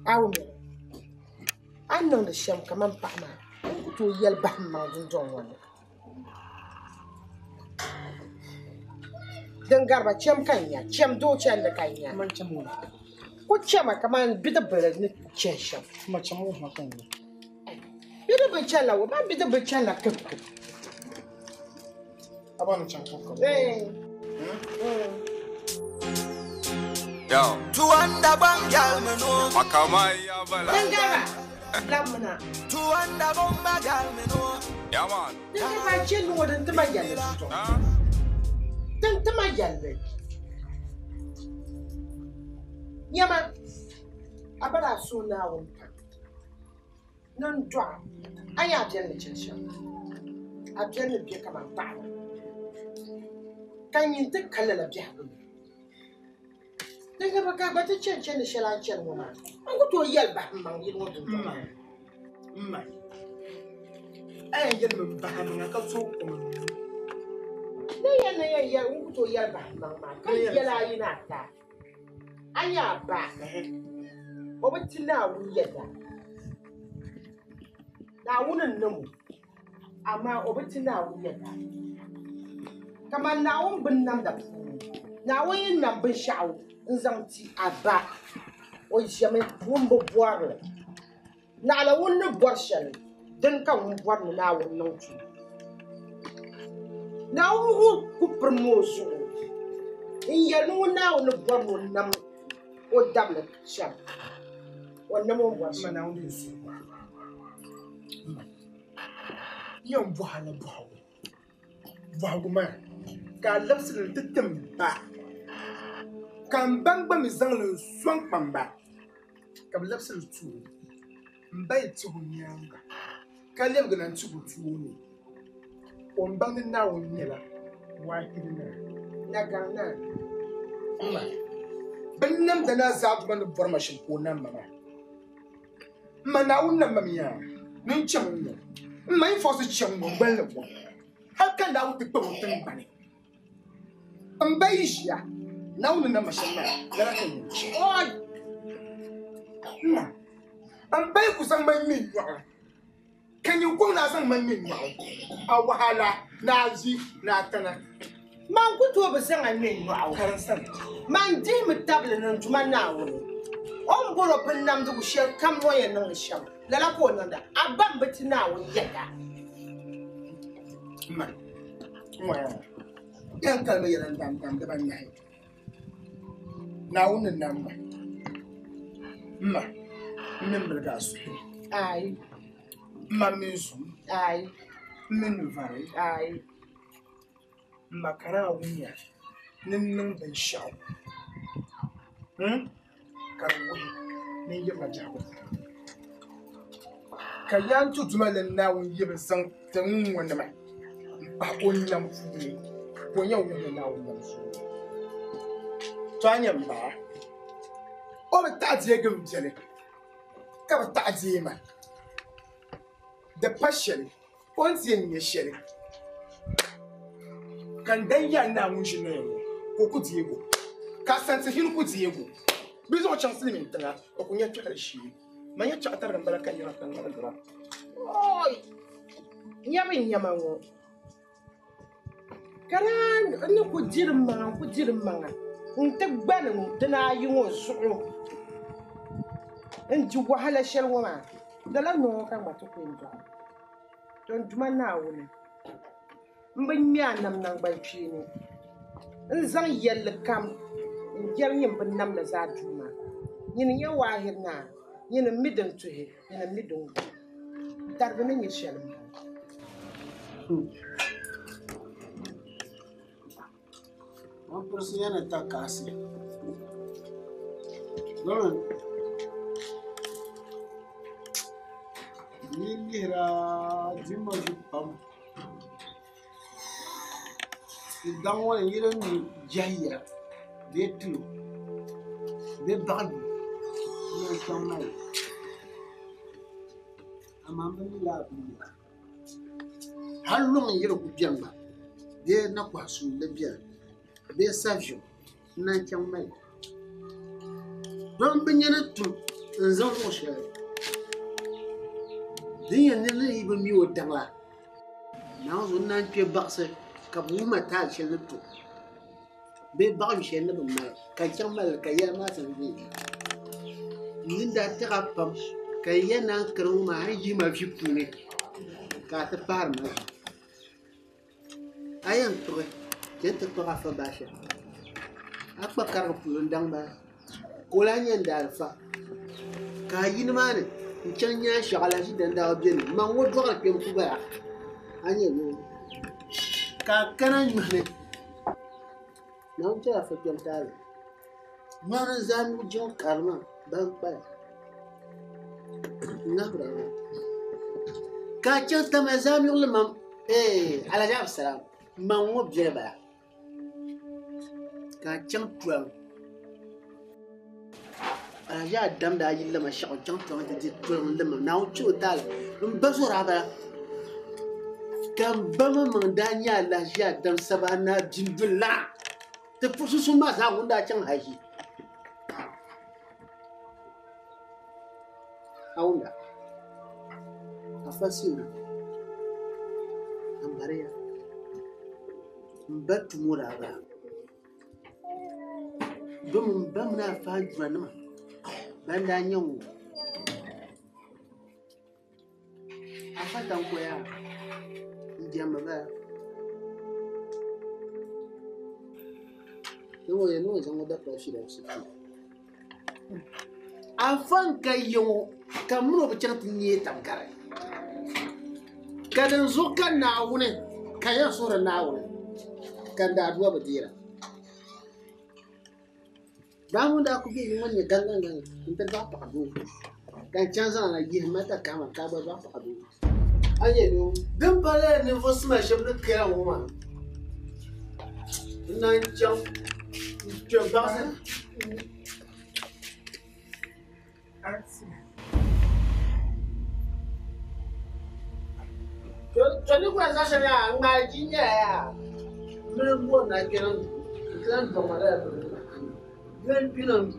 A wumya, a ni niŋdi shɛm kaman paɣ maa, n ku tooi yɛli bahi m-maŋ dundɔŋ ŋɔ ni. Din gari ba, cham ka n nya, cham doo chandi ka n nya. Ku chama kaman bidibila ni chani shɛm. Bidibila chanila wo, man bidibila chanila kibikib. Din gari ba, labimina. Din gari ba, n chani ŋɔ din ti ma yɛlli dundɔŋ. Din ti ma yɛlli. Nyama, a ba daa suhi Naawuni pam ni n dɔɣ a nya a beni ni chani shɛm. A beni ni be kaman paɣiba, ka nyin ti ka lala biɛhigu ni. Di gari ka a gba ti chani chandi shɛli a ni chani ŋɔ maa, n ku tooi yɛli bahi m-maŋ yili ŋɔ dundɔŋ maa ni. M ma, a yɛn yɛlimi m-bahi a maŋa ka tooi kom n nuu. Ni yɛn ni yɛn yɛli, n ku tooi yɛli bahi m-maŋ maa, ka yɛl a yi ni ata. A nya a ba, o bi ti Naawuni yɛda. Naawuni n-niŋ o, amaa o bi ti Naawuni yɛda. Kaman Naawuni binnamda puuni, Naawuni yi nam binshɛɣu n-zaŋ ti a ba, o ʒiɛmi ŋun bi bɔri li. Naɣila ŋun ni bɔri shɛli, dini ka ŋun bɔri ni Naawuni niŋ ti o. Naawuni ŋun ku pirim o zuɣu n-yɛli ni ŋun Naawuni ni bɔri ni o nam o dabili shɛm, o nam o ni bɔri shɛm. M ma Naawuni n suhu maa. M ma, n yɛn bɔhi a la bɔhigu. Bɔhigu maa ka a labisili nti ti m ba, ka m ba gba mi zaŋ li n-sɔŋ kpamba ka bɛ labisi li ti o. M ba yi tih o nyaaŋa ka lɛbigi na n-tih o tooni, o ni baŋ ni Naawuni nyɛla Waahidi Naa. Nagaŋ Naa. M ma, binnamda naa zaa Duuma ni bɔri ma shɛm ka o nam ma maa. M ma Naawuni nam ma mi yaa ni n chaŋ ŋ-ŋɔ. M ma yi fɔsi chaŋ ŋ-ŋɔ n-gballi ŋ-ŋɔ hal ka Naawuni ti kpab o tiŋgbani. M ba yi ʒiya, Naawuni ni nam ma shɛm maa, lala ka n yɛn chɛ. M ma, m ba yi ku zaŋ ma ŋme nyɔɣu, ka nyin kɔŋ ni a zaŋ ma ŋme nyɔɣu, a wahala ni a ʒi ni a tana. Man ku tooi bi zaŋ a ŋme nyɔɣu. Ka di sani. Man dihimi tabili ni n Duuma Naawuni, o ni bɔr o binnamdigu shɛlikam ni o yɛn niŋdi shɛm, lala ka o niŋda. A ba m-bi ti Naawuni yɛda. Man, ŋ-ŋɔ yaa, yɛn kalimi yɛla n-damdam dibanahi. Naawuni ni nam ma. M ma, m mi m-biligi a suhu. Aai. M ma m mi n zum. Aai. M mi n vari. Aai. M ma ka Naawuni nya ni n niŋ binshɛɣu ka di wuhi ni n yirila biɛhigu puuni. Ka yaa n-ti Duuma ni Naawuni yi bi zaŋ ti ŋ-ŋɔ nima m-pahi o nam puuni, ka o nyɛ ŋun nyɛ Naawuni nam zuɣu. To a nya m ba, o bi taɣi deegi m biɛli, ka bi taɣi deei ma. Di pa shɛli, o ni ti yɛn nya shɛli, ka n dan yaa Naawuni ʒi noya ŋɔ, ka o ku deeg o, ka Asantihini ku deeg o. Bɛ zaŋ o chaŋ silimiin tiŋa, o ku nya kpɛhiri shee. Man yɛtɔɣa tarili m-bala ka yɛra ka ŋmaligira. Oi! Nyabu n-nyɛ ma ŋɔ. Ka daa n ni ku diri m maŋa, n ku diri m maŋa nti gbani dina ayi ŋɔ zuɣu n-di wahala shɛli ŋɔ maa, lala noo ŋɔ ka n gba ti ku yɛn dɔɣi. To n Duuma Naawuni, m bi ŋme a nam naŋgbankpeeni n-zaŋ yɛlli kam n-yɛli nyin binnamda zaa Duuma. Nyini n-nyɛ Waahiri Naa, nyini m-mi din tuhi, nyini m-mi din guhi. Darigi ni nyɛ shɛli m-bɔŋɔ. Mamprusi nyɛ ni takaasi. Domin n yi lihira dimma zuɣu pam di daŋ ŋɔ ni yili ni jɛhiya bee tulo bee baɣigu n-yɛn chaŋ mali amaa m bi mi lala bini maa. Hali luŋ n yiri ku beni gba bee nakɔha suuli beni bee saviu n-naan chaŋ mali. Dɔn bi nya ni tum N zaŋ luɣ shɛli din yɛn nir ni yi bi mi o daŋ la, Naawuni zuɣu n naan kpe baɣisi ka bɛ wuhi ma taal shɛli ni to bee baɣiyu shɛli ni bi mali ka n chaŋ mali li ka yɛla maa ti viɛla. N ni daa tɛh a pam ka n yɛli ni a ni kani ŋɔ maa a ni yihi ma vi puuni ka a ti pahiri ma vi. A yɛn kpuɣi chɛ nti kpuɣi Afa Basha, a kpa karigi polo n-daŋ bala ka o lahi nyɛ n daalifa ka a yi nimaani n-chaŋ nyaa shɛɣu alahichi dandawa beni man ŋɔ dɔɣiri kpɛm ku bala a nyɛ noo ka a kana nyuhi ni Naawuni chɛla Afa kpɛm taali nyuhi ni n-zaa nuhi jiŋ karili maa ban kpalim n-ŋahibira maa ka a chaŋ Tamale zaamyuɣili mam ee Alhaji Abdulsalam man ŋɔ biɛli bala ka a chaŋ Tɔŋ Alhaji Adam daa yi lama shɛɣu chaŋ Tɔŋ ti di Tɔŋ lima Naawuni chɛ o taali m ba zɔri a bala ka m ba maŋmaŋ daa nyɛ Alhaji Adam Sabahi Naa binduli lana ti puɣusi maa zaa ŋun daa chaŋ haji Auna Afa Seeru Ambariya m ba tumo daa bala domi m ba mini afa Ajuranima ban daa nyɛ ŋɔ Afa Tankoya n diɛmdi bala Afa n ka ya ŋɔ ka m mini o bi chaŋ ti nyee tab gari ka din zuɣu ka Naawuni ka yɛn suhiri Naawuni ka n daa dua bi deera. Baa ŋun daa kuli be yi ŋɔ nyɛ gaŋgaŋgaŋ n-ti dɔɣi paɣa doo ka n chaŋ zaŋ na yihi ma takahima ka a gba dɔɣi paɣa doo. A yɛli o, Din pa lala ninvuɣ suma shɛb ni kaya ŋɔ maa, n naan chaŋ n-kpe baɣisi. To ni kuli zaŋ shɛli yaa n-ŋmaai ji nyɛla yaa mini m-bɔri ni a kpɛna n-ti lan dɔɣi ma lala bini maa lan kpina n-du.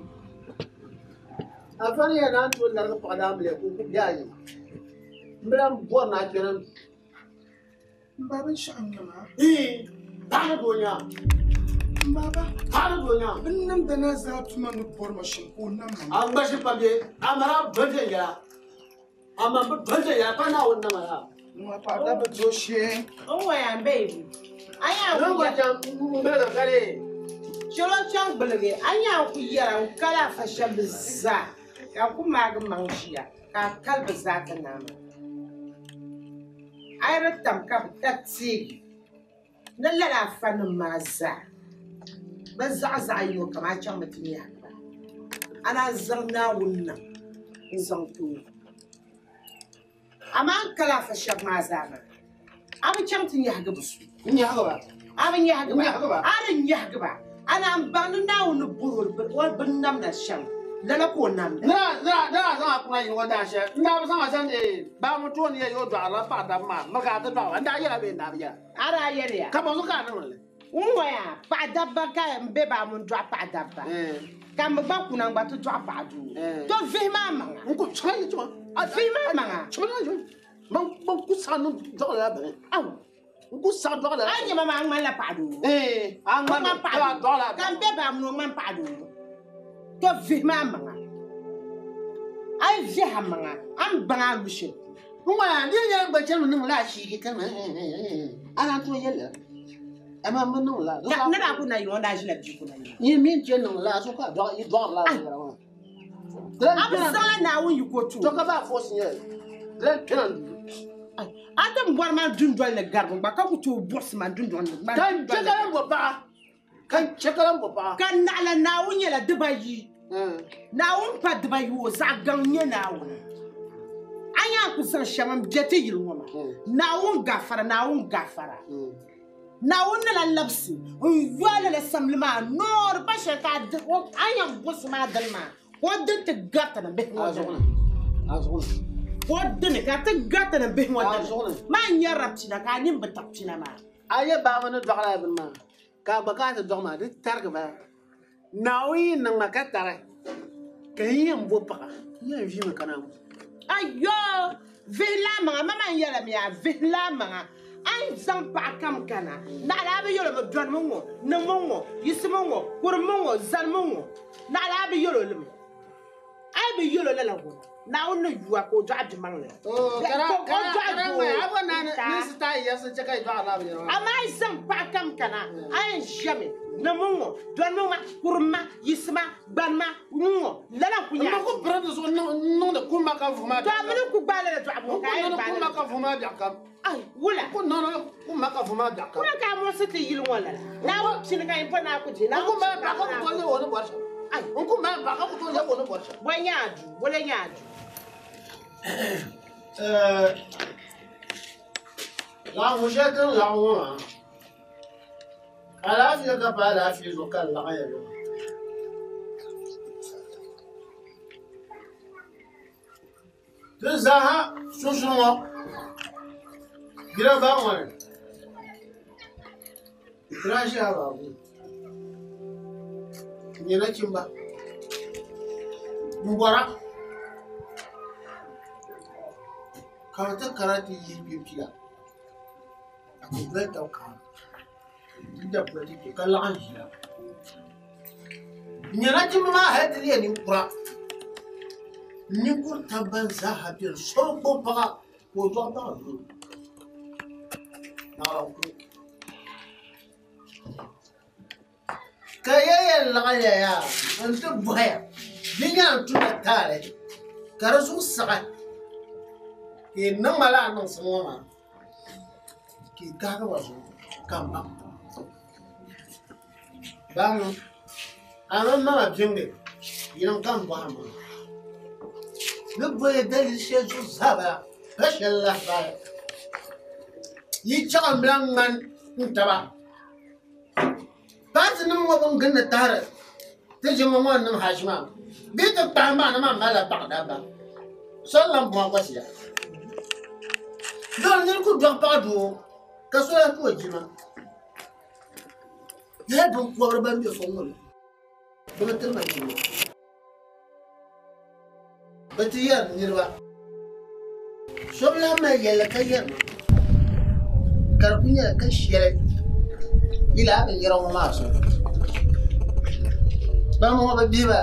Afa ni yɛli ni a ni tooi larigi paɣa daamiliya ka o ku be a yiŋa m bi lan bɔri ni a kpɛna n-du. M ba binshɛɣu n-nyɛ maa. Ii, paɣa ni doo nyaa. M baba. Paɣa ni doo nyaa. Bɛ ni niŋdi na zaa tuma ni bɔri ma shɛm ka o nam ma. A ŋma shim pam bee? A mali a bini viɛnyɛla. A mali bi bini viɛnyɛla pa Naawuni nama la. Ŋɔ paɣa daa bi doo shee. N waya n baby. A yaa N gba chaŋ m biligi ka dee. Chɛl o chaŋ biligi. A yaa n ku yɛra n kali afa shɛba bɛ zaa ka n ku maagi maŋ ʒiya ka a kali bɛ zaa ti naai maa. A yi di tam ka bɛ ta teegi ni lala afanim maa zaa bɛ zaɣa zaɣ yino kaman a chaŋmi ti nyɛhigi ba. A naan zaŋ Naawuni nam n-zaŋ ti o. Amaa n kali afa shɛba maa zaa maa, a bi chaŋ ti nyɛhigi bɛ so. N nyɛhigi ba. A bi nyɛhigi ba. N nyɛhigi ba. A di nyɛhigi ba. A naan baŋ ni Naawuni ni bɔr o binnamda shɛm, lala ka o namda. Ni daa zaŋ a kuŋa yini ŋɔ daa shɛli, n daa bi zaŋ a zaŋ baa ŋun tooni yɛli o dɔɣirila paɣ daba maa, miri ka a ti dɔɣi ba. N daa yɛla bee n daa bi yɛla? A daa yɛliya. Ka bɔzuɣu ka a niŋdi li? N ŋɔya, paɣ dabba ka m be baa ŋun dɔɣi paɣ dabba, ka m mi gba kuna n gba ti dɔɣi paɣ doo. To vihi maa maŋa. N ku chaŋ yi tuma. Vihi maa maŋa. Man ku saɣi niŋ dɔɣi lala bini. Aw. N ku saɣi dɔɣi lala. A ni nyɛ ma maa, a ŋmanila paɣ doo. A ŋmani paɣ doo. Ka m be baa ŋun o ŋmani paɣ doo. To vihi maa maŋa. A yi vihi a maŋa, a ni baŋ a lu shɛli polo. N ŋɔya, di yi nyɛla n gba chani mi niŋ la ashiigi ka a naan tooi yɛli lala. Amaa m bi niŋ lala. Ka ni daa ku na yiŋa, o daa ʒila bia ku na yiŋa. Yi mi n-chɛ niŋ lala, so ka yi dɔɣiri lala binyɛra maa. A bi zaŋla Naawuni yiko ti o. To ka baa fɔɔsi nyɛli, di lan kpɛna n-du. A ti bɔri ma dundoli ni garibu gba, ka ku tooi buɣisi ma dundoli ni. Ka n chɛ ka lan bo paɣa. Ka n chɛ ka lan bo paɣa. Ka naɣila Naawuni nyɛla dibayi. Naawuni pa dibayi o zaɣ gaŋ n-nyɛ Naawuni. A nya n ku zaŋ shɛm m-be ti yili ŋɔ maa. Naawuni gafara, Naawuni gafara. Naawuni ni lan labisi n-yo a lala samli maa noo, di pa shɛli ka a di o, a ni yɛn buɣisi maa dini maa, ka o dini ti gariti ni bihi ŋɔ dini. Ka o dini ka ti gariti ni bihi ŋɔ dini. Maa n-nyarila pina ka a nini bi tiɣi pina maa. A yɛ baɣa ni dɔɣila bini maa, ka a gba ka a ti dɔɣi maa, di tarigi bala. Naawuni yi niŋ ma ka tari. Ka n yɛn bo paɣa, n yɛn ʒimi ka naan. Ayo, vihila maŋa, mama n yɛla mi a vihila maŋa. A yi zaŋ paɣa kam kana, naɣila a bi yɛl o mi dɔnimi ŋɔ, niŋmi ŋɔ, yiɣisimi ŋɔ, kurimi ŋɔ, zanimi ŋɔ. Naɣila a bi yɛl o li mi. A yi bi yɛl o lala ŋɔ, Naawuni ni yu a ka o dɔɣi bimaŋli. Amaa a yi zaŋ paɣa kam kana, a yɛn ʒiɛmi, niŋmi ŋ-ŋɔ, dɔnimi ŋ-ŋɔ, kurimma, yiɣisima, gbanima, ŋ-ŋɔ, lala n-ku nyɛ a To a mi ni ku gbaai lala dɔɣibu ŋɔ ka a yɛn gbaai lala dɔɣibu. Ai, wula? Wula ka a muɣisi ti yili ŋɔ lala? Naawuni pini ka yin po ni a ku dihi. Naawuni pini ka a ku dihi. Ai. Bɔ n-nyɛ a duu? Wula n-nyɛ a duu? Laɣingu shɛli ti ni laɣim ŋɔ maa, alaafee ka pa alaafee zuɣu ka di laɣim ya bɛ. Ti zaaha sunsuuni ŋɔ jina baa ŋɔ ni ti daa ʒila babu n-nyɛ nachimba m-bɔra ka bɛ ti kana ti yihi pimpila ka ti doli taba kaai n-da poli ti kpe ka laɣim ʒiya. N-nyɛ nachimba maa hali ti leei ninkura. Ninkuri taba ban zaaha beni so bi gbubi paɣa ka o dɔɣi paɣa doo. Naɣila ku. Ka ya yɛn laɣim ya yaa n-ti bɔhiya di nyɛla n tumla taali ka di zuɣu saɣi ka yi niŋ ma lala niŋsim ŋɔ maa ka yi kahigi ba zuɣu ka m baŋ. Baŋ a mini ma ma biŋdi yinim ka m bɔhiri maa. Ni bɔya daliri shɛli zuɣu zaa bala pa shɛli lahabali. Yi chaɣimla ŋmani n taba. Paatinim ŋɔ bɛn gindi tahiri ti ʒiŋɔ ŋɔ n-niŋ hashi maa bee ti kpahim maa ni maa malila paɣ dabba. Soli lan bɔhi gɔsiya. Doli nir ku dɔɣi paɣ doo ka so lahi ku o jilima. Lala biŋkɔbiri ban be fɔŋ ŋɔ ni, bɛ bi tiri ma jilima. Bɛ ti yɛri niriba. So bi lahi mali yɛlli ka yɛri ma, ka di kuli nyɛla ka shɛli yi lala binyɛra ŋɔ maa zuɣu. Bana ŋɔ bi bihi ba.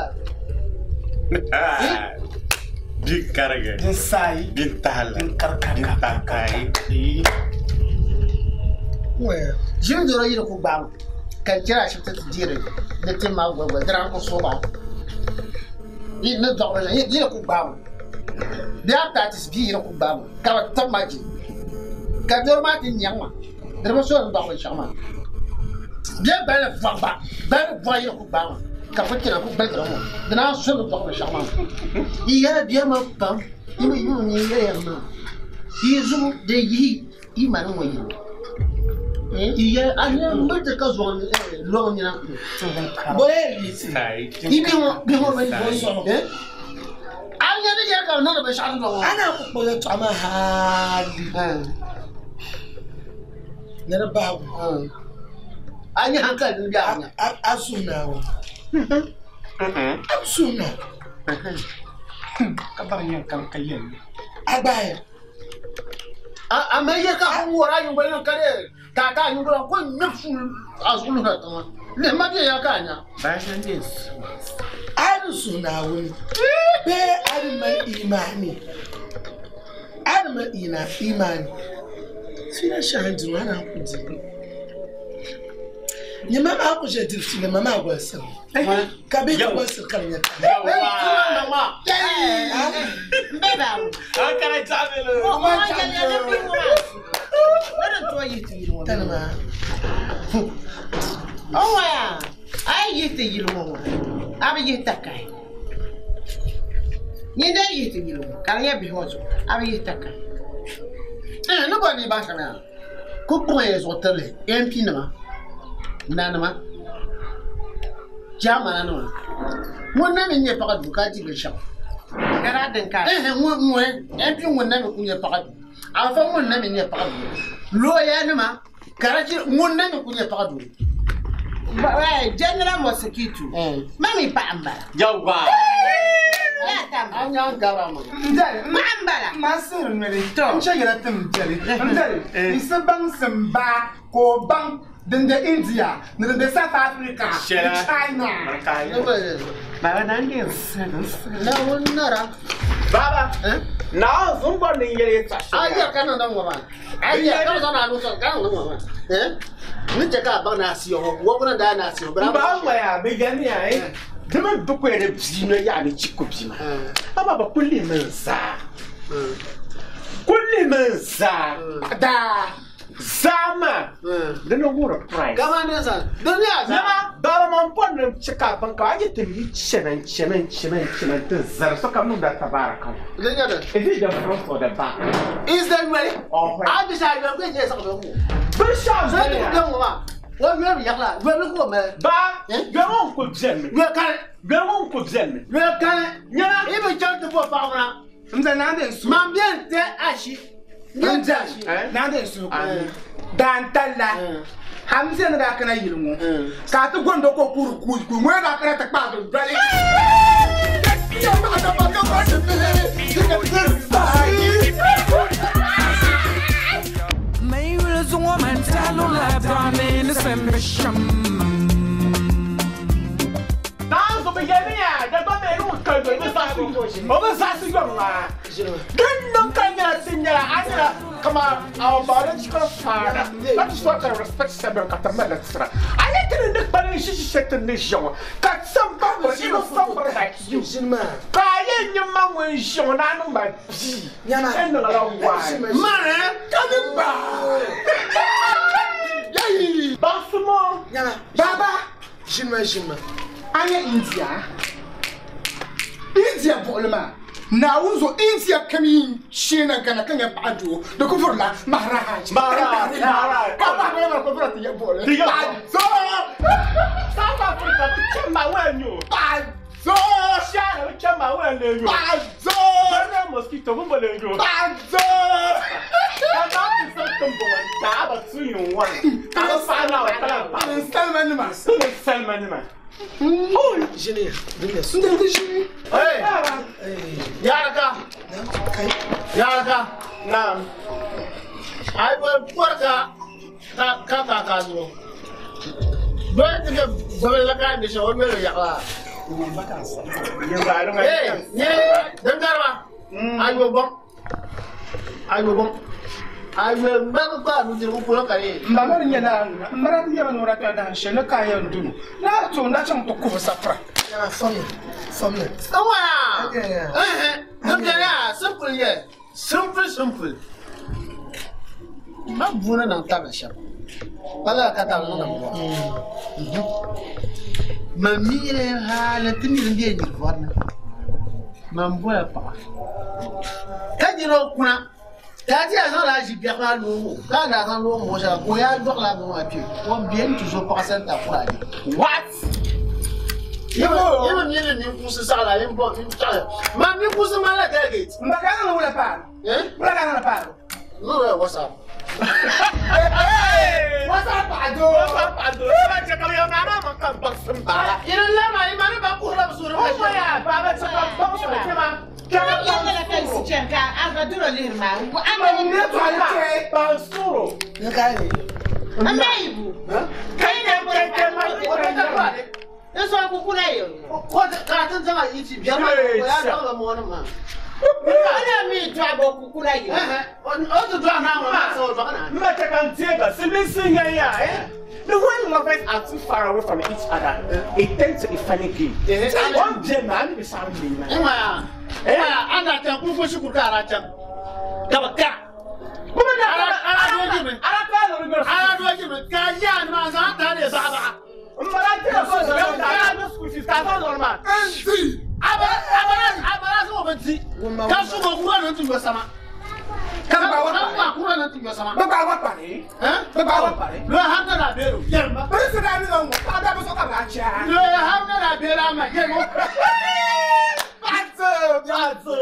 Din karigi. Din saai. Din tahili. Din kari Din takai. Ʒim doro yi di ku gbaai ma ka n chɛri ashibiti ti deeri di tim maa goligoli di daa ku suhi ba yi ni dɔɣi ba yi di ku gbaai ma bee hepatitis B yi di ku gbaai ma ka bi tabi ma je ka doro maa ti nyaŋ ma di bi so ni dɔɣi binshɛɣu maa bee gbali ni bɔɣi gba gbali ni bɔɣi yi di ku gbaai ma ka ku chɛna ku gbaligiri ŋɔ di naan so ni dɔɣi binshɛɣu maa yi yɛla bia maa pam yi mi yi mi yɛla maa yi zuɣu di yihi yi ma ni ŋɔ yi yi a nyɛ miriti ka zuɣu lɔŋ nina bɔyɛ yi bi ŋɔ bi ŋɔ bi a nyɛ ni yɛli ka bi niŋdi binshaɣu ti ŋɔ Ana ku kpuɣi yɛltɔɣa maa hali ni di bahigu. A nyɛ hankali din bɛ a nya. A suhu Naawuni. A bi suhu Naawuni. Ka bari yɛn kam ka yɛli. A gbaaya. A mali yɛli ka a ku ŋɔri a nyingoli ni ka di ka a nyingoli ko ŋmɛ fuul a zuɣu luhina tiŋa. Lihi ma viɛnyɛla ka a nya. Bayan ne su. A ni suhu Naawuni bee a ni mali imaani. A ni mali ina imaani. Fiila shɛŋa n-diri ŋɔ a naan ku diri. Nyɛ ma maa ku ʒe diri fiila ma maa gɔlisiri. Ka bɛ ti gɔlisiri ka di nyɛ taba. Mbe baabu. An kana jaabelo. Ŋɔ ŋɔ yɛliya ni bihi ŋɔ maa ni din tooi yihi ti yili ŋɔ Tani maa. O ŋɔ yaa a yi yihi ti yili ŋɔ ŋɔ a bi yihi takahi. Nyin dee yihi ti yili ŋɔ ka di nyɛ bihi ŋɔ zuɣu a bi yihi takahi. Ni bɔri ni yi baŋ shɛm yaa ku kpuɣi ya zuɣu tirili MP nima nanima chairman nima ŋun na mi nyɛ paɣa duu ka di binshɛɣu. Ka daa din ka. Ŋun MP ŋun na mi ku nyɛ paɣa duu alfa ŋun na mi nyɛ paɣa duu looya nima karachi ŋun na mi ku nyɛ paɣa duu. General Mosquito. Mami paɣa m-bala. Yawwa. Ya tam. An yaan gabra ma. Ndali. Paɣa m-bala. Ma siri noli. N che yɛla tim jɛli. Ndali. N si baŋsim ba ka o baŋ din be India ni din be South Africa ni China. Baba na ndi nsana nsana. Na wun nara. Baba. Na zun bɔ ni yɛlɛ ta. A yɛ ka na ŋɔ maa. A yɛ ka na na so ka na ŋɔ maa. Eh? Ni che ka ba na si ho. Wo na da na si ho. Ba ŋɔ ya bi gani ya eh. Dima duku yɛrɛ bi no ya ni chiko bi ma. Aba ba kulli min za. Kulli min za. Da. Zama. Dina wura price. Gama ne sa. Duniya za. Nama baba man pon nim chika ban ka aje tin yi chemen chemen chemen chemen tin zar so kam num da tabaraka. Duniya da. Is it the front or the back? Is that ready? Oh. A bi sa yo ke je sa ko mu. Bin sha Zai du den wa. Wo yue bi yakla. Yue bi ko me. Ba. Yue won ko bien mi. Yue kan. Yue won ko bien mi. Yue kan. Nyana. I bi jang te bo pa wona. Nze na de su. Man bien te ashi. Bien te ashi. Na de su. Dan talla. Hamza na da kana yili ŋɔ ka ti gondo ko kuri kuyi kuyi ŋɔ da kana ti kpaagi doli.当时不也没呀，这都没路可走，没啥事，我们啥事用啊？真能干呀，真的，俺这 Come on, our biological father. That is what I respect Samuel Katamela. I let in the Parish set in this young. Got some even somebody like you. Kaya nyama wen shona no ma bi. Nyama. No la why. Man, come back. Yayi. Basmo. Nyama. Baba. Jima jima. Anya India. India bolma. Na wuzo India kami shena kana kanya padu de kufurla Maharaj. Maharaj. Maharaj. Ka ba ba kufurla ti bole. So South Africa bi chema wenyo. Ba zo Shara bi chema wenyo. Ba zo General Mosquito bu bole yo. Ba zo. Ka ba ti so tumbo ta ba tu yin wan. Ka fa na wa ta ba. Salman ma. Salman ma. Oh, Jini, dinga su. Ndin jini. Hey. Yaraka. Kai. Yaraka. Na'am. Ai ba porka ka ka ka ka zo. Ba ti ke ba la ka ni so me ya ka. Hey, ye, dan garba. Ai bo bon. Ai bo bon. Ai me ba ko nu dir ko ka ni. Mba mari nyana mara ti yaba nora ta da shene ka ya ndunu. Na to na chan to kufu safra. Nyama fomne. Fomne. Sawa. Eh eh. Dan garba simple ye. Simple simple. Ma buna nan ta na shar. Wala ka ta nan bo. Ma mire hala tini ndiye ni vorna. Ma mbola pa. Ka jiro kuna. Ka ti a la ji bien la lo. Ka na san lo mo sha ko ya dok la mo atu. Ko bien toujours passer ta pour aller. What? Yebo yebo ni ni kusi sa la yebo ni sa. Ma mi kusi ma la delegate. Mba ka na wala pa. Eh? Wala ka na pa. No what's up? Hey! What's up, Ado? What's up, Ado? Ba che ka yo na ma ka ba simba. Ina la ma ima ba ku la suru. Oh ya, baba che ka ba so che ma. Ka ya la ka si chen ka ava duro lir ma. Ama ni to ale che. Ba suru. Ne ka ni. Amma ibu. Kai ne kai kai ma ko ka Ne so ku kula yo. Ko ka tin zama yi ci biya ma ko ya da mo wona ma. Ana mi to abo ku kula yo. Eh eh. O to do na ma so do na. Ma che kan tie ba silisi nya ya eh. The when lovers are too far away from each other, it tends to a funny game. One day, man, be sorry, man. Eh, eh, ana ta ku ko shi ku ka ra ta. Ka ba ka. Kuma na Ara ara do ji me. Ara ka lo ri Ara do ji me ka ya ni ma za ta ne ba ba. Mbara ti ko so ka no school fees ka so normal. Nzi. Abara abara abara so ba ti. Ka su ko ku na tu yo sama. Ka ba wa. Ka ku na tu yo sama. Ba ba wa pa ni. Eh? Ba ba wa pa ni. Lo ha na be ro. Yerba. Ba se da ni no mo. Pa da bo so ka ba cha. Lo ha na be ra ma ye mo. Ba zo. Ba zo.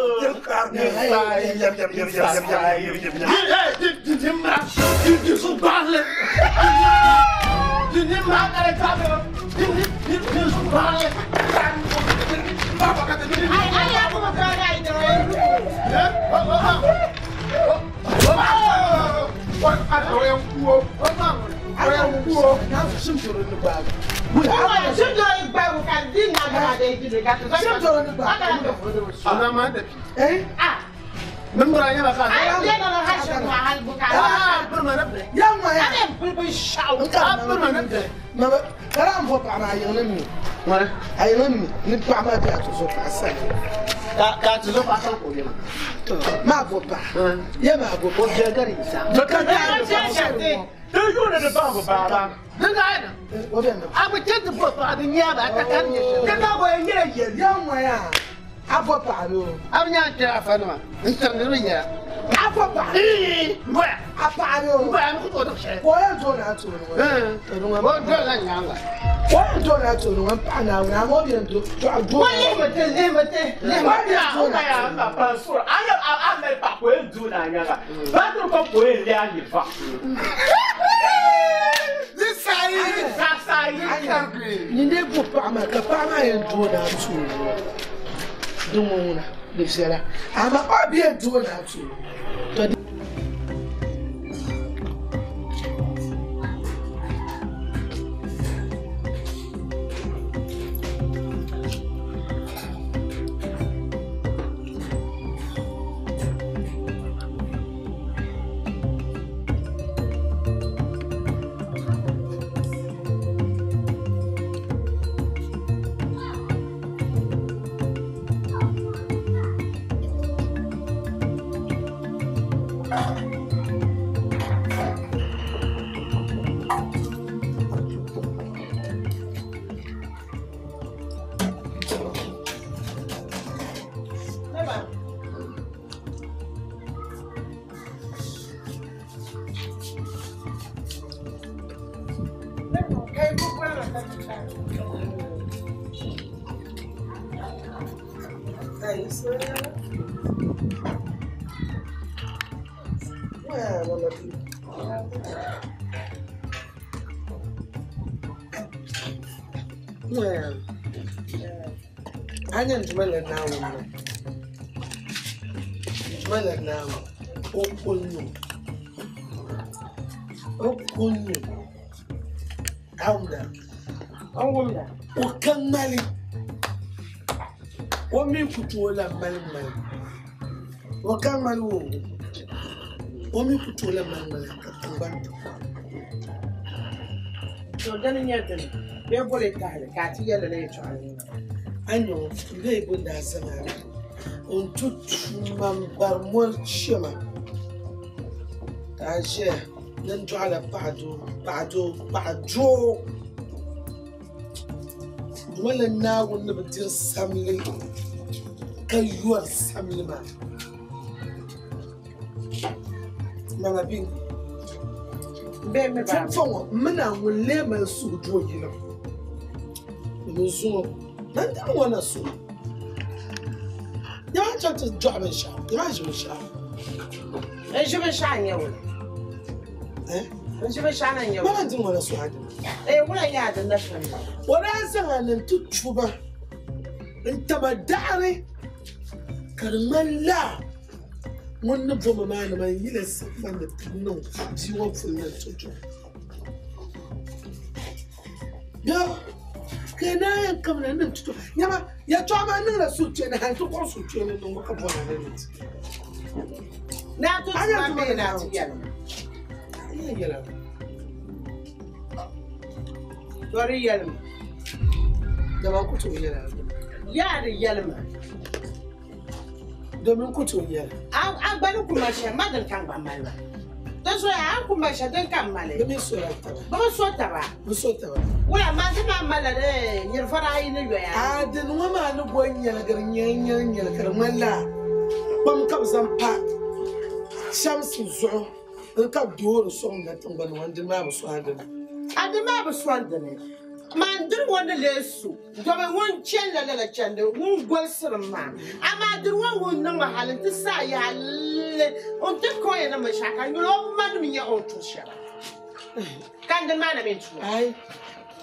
Kan din maa na min tuwa. Ai.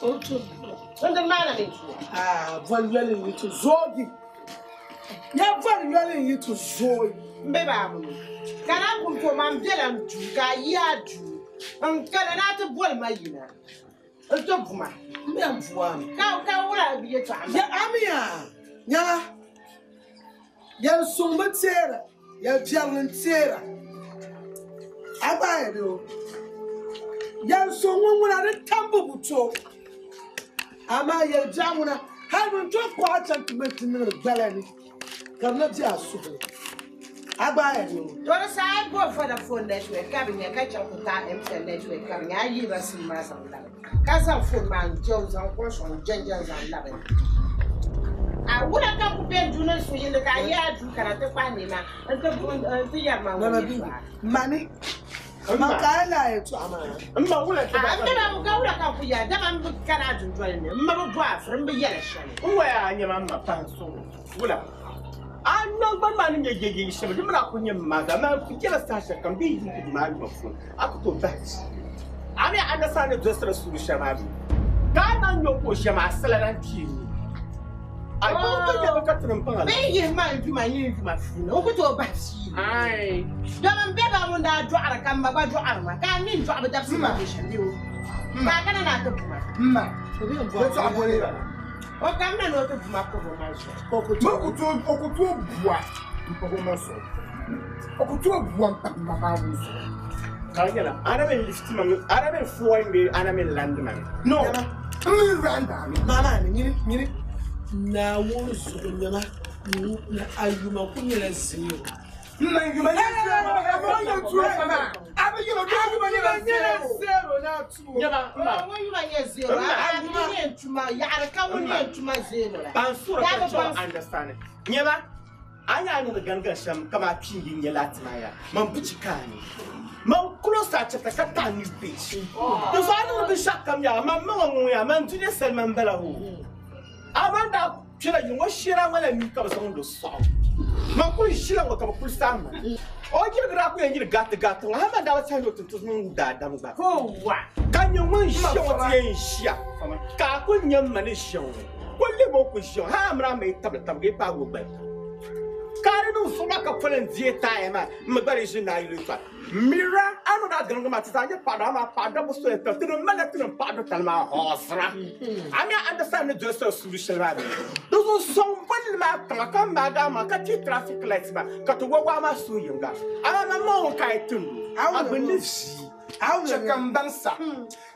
Otu. Din maa na min tuwa. Ah, voli yoli yi ti zoogi. Ya voli yoli yi ti zoogi. N be baabu ni. Ka na pun po man bela n duu ka a yi a duu. N kana na ti boli ma yina. N ti buma. N bɛ n buwa mi. Ka wula yɛltɔɣa ma. Ya amiya. Nyɛla. Yɛli suŋ bi teera. Yɛli biɛrili n teera. A gba yɛli o. Yɛli suŋ ŋun ŋuna di tambu bu to. Amaa yɛli biɛɣu ŋuna hali bin to kɔɣa chaŋ ti mali ti niŋdi gbala ni ka di na be a suhu ni. A gba yɛli o. To di saha bo Vodafone network ka bi nya ka chaŋ ti taai MTN network ka bi nya a yihi ba sim maa zaŋ labi ka zaŋ phone maa n je zaŋ kɔŋ sɔŋ n jɛnjɛn zaŋ labi. A wula ka ku be n duu ni n suhu yindi ka a yi a duu kana ti kpahi nema n ti yɛri ma ŋun yɛltɔɣa. Mani. Man ka a lahi yɛltɔɣa maa. N ma wula ti A n bɛ ka wula ka ku yɛri dama n bi kana a dundoli ni n ma bi bɔ a firi n bi yɛli shɛli. N waya a nyɛma n ma pahi n sɔŋ wula. A nangbani maa ni nyɛ yɛyɛyi shɛm di mini a ku nyɛ maza maa ku yɛla saha shɛli kam bee yi ku maa yuma puuni a ku tooi bahi chi. A mi a nasaa ni dolisira suuri shɛli maa bee ka a naan nyɛ o shɛm a sala lan kpee ni. A ko ka nyɛ ka tiri n paŋa la. Bee yihi ma n yuma yin yuma puuni o ku tooi bahi chi. Dama n bɛ ba ŋun daa dɔɣiri ka n ma gba dɔɣiri ma ka a mi n dɔɣibu dabisi ma bɛ shɛm bee o. Ka a kana na ti buma. Mma. Yɛltɔɣa boli ba. O kam na ni o ti buma kɔbɔ maa zuɣu. O ku tooi bua n pahi o ma zuɣu. O ku tooi bua n pahi ma maa zuɣu. Ka nyɛla ana min lifti ma ana min flooring bee ana min landi ma. No. N mi randa mi. Maa ni nyini nyini. Naawuni zuɣu nyɛma a yuma ku nyɛla zero. Mma yuma nyɛ zero. A nyɛ tuo ma. A bi yɛlɛ dɔw yuma nyɛla zero. Zero na tuo. Nyɛma mma. Ŋun yuma nyɛ zero. A mi yɛn tuma yaɣari ka ŋun yɛn tuma zero la. Ban sura ka chɔ understand. Nyɛma a nyɛ a niŋdi ganigan shɛm kama pii yi nyɛ laati maa ya man buchi kaani. Man close a chapter ka taa new page. Di zuɣu a niŋdi binshɛɣu kam yaa man maŋa ŋun yaa man dunia sali man bala ho. A man daa kpɛla yiŋ o sheera ŋɔ la mi ka bi zaŋ lo sɔɣu. Man kuli ʒila ŋɔ ka bi kuli saɣim ma. O yirigiri a ku yɛn yiri gati gati ŋɔ hali man daa bi sahi ni o ti ti niŋ daadam gba. Ka nyɛ ŋun ʒiya ŋɔ ti yɛn ʒiya ka a kuli nyɛ ma ni ʒiya ŋɔ ko lebe o ku ʒiya ŋɔ hali a mini a ma yi tabili tabiga yi paagi o gbali. Ka a di niŋ zuɣu maa ka poli n deei taaya maa n mi gba di ʒi naa yuli tɔri. Mira a ni daa gaŋgi maa ti zaa nyɛ paɣa maa paɣa dabba soya tali ti ni malila ti ni paɣa do tali maa hɔɔsira. A mi understand ni dolisira suuri shɛli maa bee. Di zuɣu sɔŋ bolli maa tiŋa ka maagi a maŋa ka ti traffic light maa ka ti wa waa maa suhu yiŋga. Amaa man maŋ ŋun ka a yi tindo a gbunni ʒii. Chɛ ka n baŋ sa.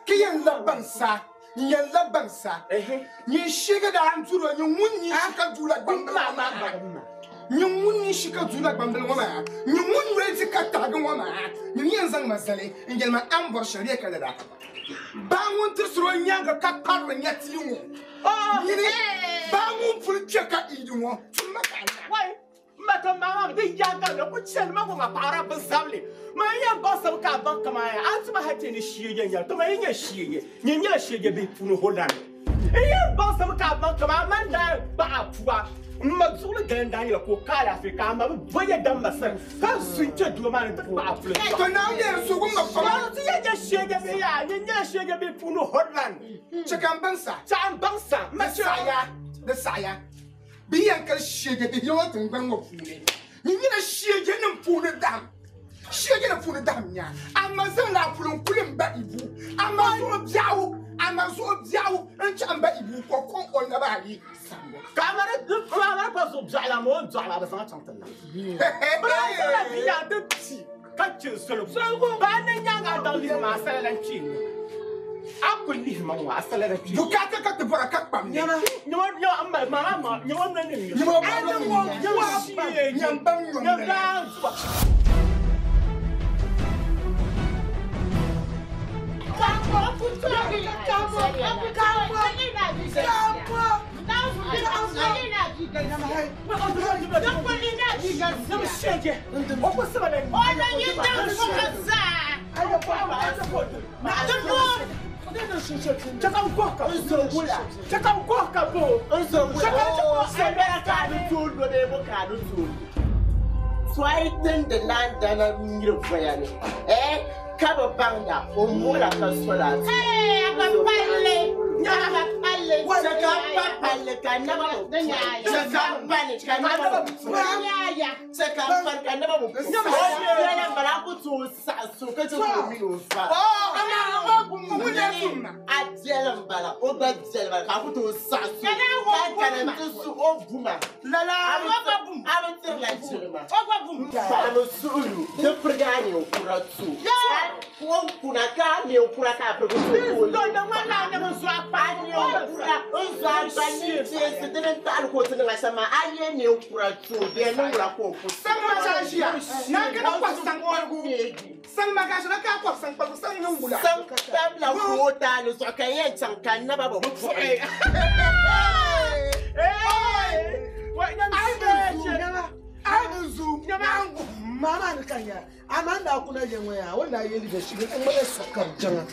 Ki yɛn la baŋ sa. N yɛn la baŋ sa. Nyin shiigi daa n duri o nyin ŋun nyin shi ka duula gbambili ŋɔ maa. Nyin ŋun nyin shi ka duula gbambili ŋɔ maa. Nyin ŋun noli ti ka taɣigi ŋɔ maa. Nyin yɛn zaŋ ma zali n yɛli ma a ni bɔri shɛli bee ka lala. Baa ŋun tirisi o nyaaŋa ka kparili nya tia ŋɔ. Nyini baa ŋun puli kpe ka iidi ŋɔ tum ma ka a nya. Wai mma to maa maa di yaaga la ku chɛli ma ŋɔ paɣara bi zabili. Ma yɛn baŋ sabi ka a baŋ kaman ya a ti ma hali ti ni sheege nyɛli to ma yi nyɛ sheege nyin nyɛla sheege bihi puuni Holland. N yɛn baŋ sabi ka a baŋ kaman a man daa gbaɣa puba n ma zuɣuli galin daa nyɛla ka o ka alaafee ka a ma bi bonya damma sani ka sun kpɛ doo maa ni ti gbaɣa puli. To Naawuni yɛn sugu ma fama. Ti yɛn nyɛ sheege bihi yaa nyin nyɛla sheege bihi puuni Holland. Chɛ ka n baŋ sa. Chɛ n baŋ sa. Ma saɣaya di saɣaya. Bi yɛn ka sheege bihi ŋɔ tingbani ŋɔ puuni. Nyin nyɛla sheege nim puuni dahim. Sheege nim puuni dahim nya. A ma zaŋla a puli n kuli n ba ibu. A ma zuɣu biɛɣu. A ma zuɣu biɛɣu n chaŋ n ba ibu ka o kɔŋ o naba ayi sambu. Ka a mara pa zuɣu biɛɣu la ma o ni dɔɣi la a bi zaŋ chaŋ ti la. Bi daa zaŋla bia yaa ti pi ka chɛ soli. Baa ni nyaanga a daŋ lihi ma a sala lan kpee ni. A ku lihi ma ŋɔ a sala lan kpee ni. Bukaata ka ti bɔra ka kpam ni. Nyɛma nyɛma n mali maa ma nyɛma n ni nyɛ. Nyɛma ba ni nyɛ. Nyɛma shee Nyɛma ba nyɔm Nyɛma daa zuwa. So I didn't the land and I'm Ka bi baŋda o mola ka sola. Ka pa palli ka naba bi ka pali ka naba bi ka pali ka naba bi o biɛla bala ku tooi saɣa so ka chɛ ka o mini o fa. A biɛli n bala o gba biɛli bala ka a ku tooi saɣa so ka kana n ti su o buma lala a bi tirila jilima paɣa ni suhulu di pirigi a ninkura tu o kuna ka a ninkura ka a pirigi tu o Mama kanya amanda kuna yenwe ya wona yeli de shigi ngmele sokar janga.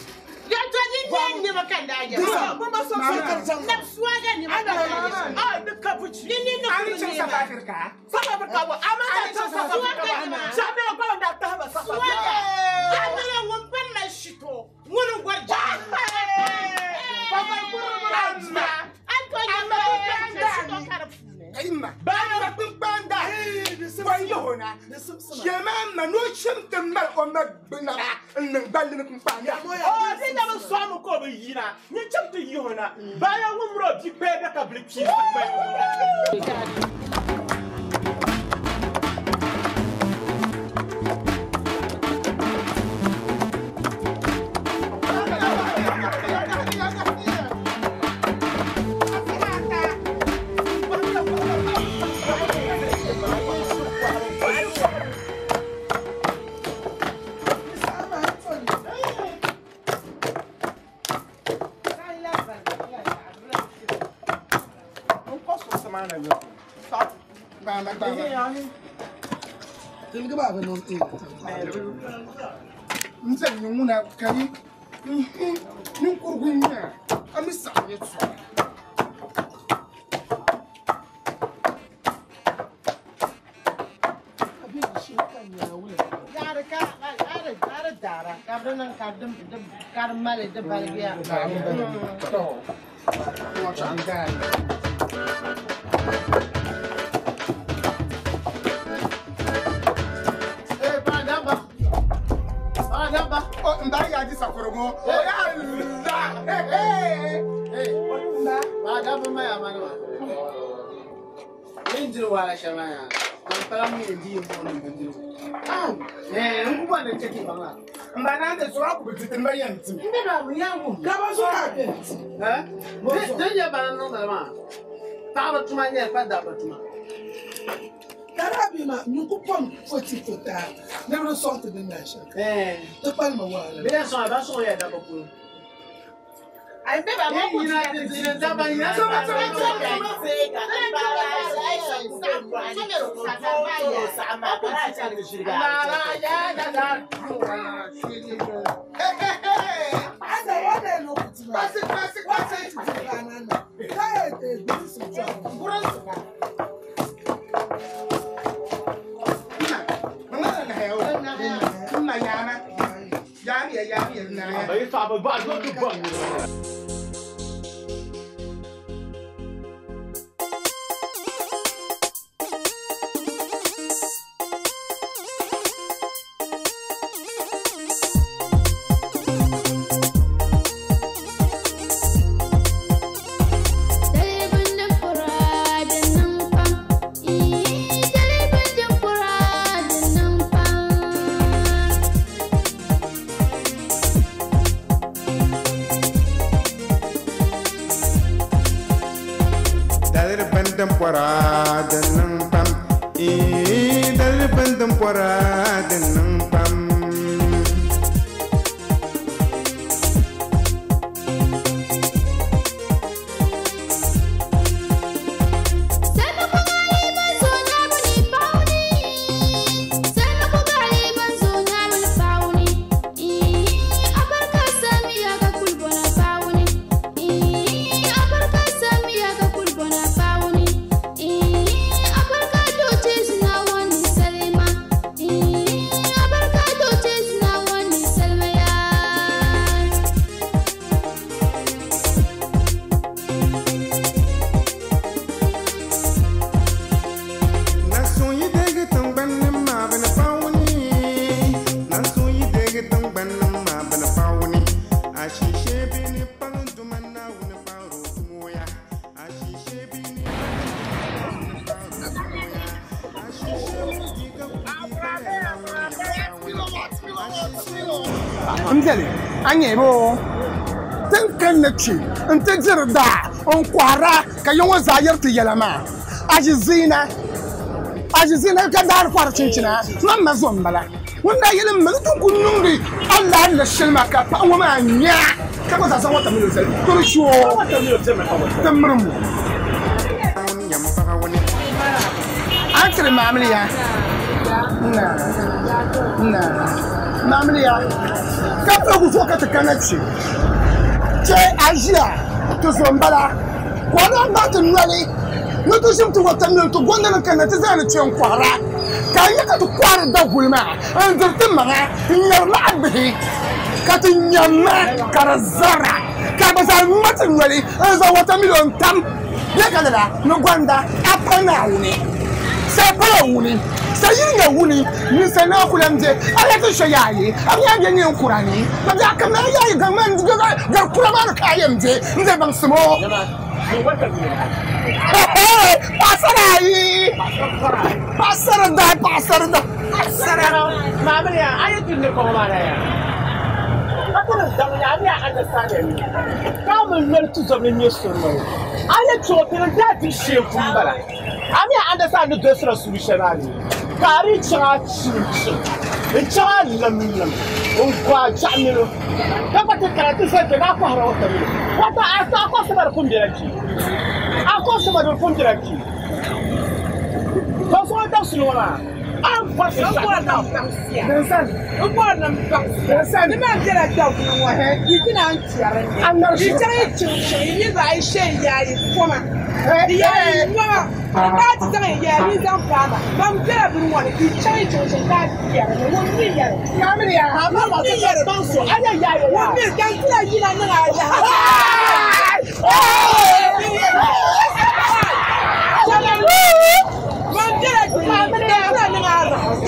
Salima. N viɛli a nyɛ bo tin kanna kpɛ n ti diri daa n kɔhira ka ya ŋɔ zaa yɛri ti yɛla maa a ʒi ziina ka daari kɔhiri chinchina man ma zo m-bala ŋun daa yɛli m ma ni ti ku niŋdi alahi ni shɛli maa ka paɣa ŋɔ maa nya ka gba zaa zaŋ watamilo zali tiri shoo ti miri mu a ni tiri maamiliya na na maamiliya ka piligu zuɣu ka ti kana kpɛ chɛ a ʒiya ti zo n-bala ka o daa gbaai ti noli ni ti ʒim ti watamilo ti gondi ni kanna ti zaa ni kpɛ n-kɔhira ka a nya ka ti kɔhiri daguli maa n-diri ti maŋa n-ŋmɛri laɣibihi ka ti nyamma ka di zara ka bɛ zaa ŋma ti noli n-zaŋ watamilo n-tam bɛ ka lala ni gonda a pa Naawuni sa pala wuni sa yiri nya wuni ninsal naa ku lan be a ya ti shɛ yaayi a mi a be neen kura ni ka biɛɣu kam na yaayi gaŋ man gari kura maa ni ka a yɛn be n be baŋsim o paɣasara ayi paɣasara dahi paɣasara dahi paɣasara maamiliya a yi ti ni kɔŋ maa na ya ka ti ni daŋ ya a mi a understand ni ka mi noli tuzɔm ni nyɛ sori a yi tuɣi ti ni daa di shee pun bala a mi a understand ni dolsira suuri shɛli maa ni ka a di chaŋ a chirim chirim n chaŋ a lim lim n go a jaɣa mino ka gba ti kana ti zali kpɛ ni a kɔhira watamilo wata a kɔhisi ma di pun bela kpee a kɔhisi ma di pun bela kpee ka so dabisili ŋɔ maa a ni bɔri shɛli Ni maa bela daguli ŋɔ yi ti naan kpɛri ni yi chaŋ yi chiŋ chiŋ yi niriba ayi shee yaayi koma di yaayi nyɔma di daa ti zaŋ yi yaayi yi zaŋ paama ban bela bini ŋɔ ni yi chaŋ yi chiŋ chiŋ ka kpɛri ni ŋun mi yɛri ŋun mi yɛri ŋun mi dantila yina niŋ a yaha ban bela daguli dantila niŋ a raha yaɣi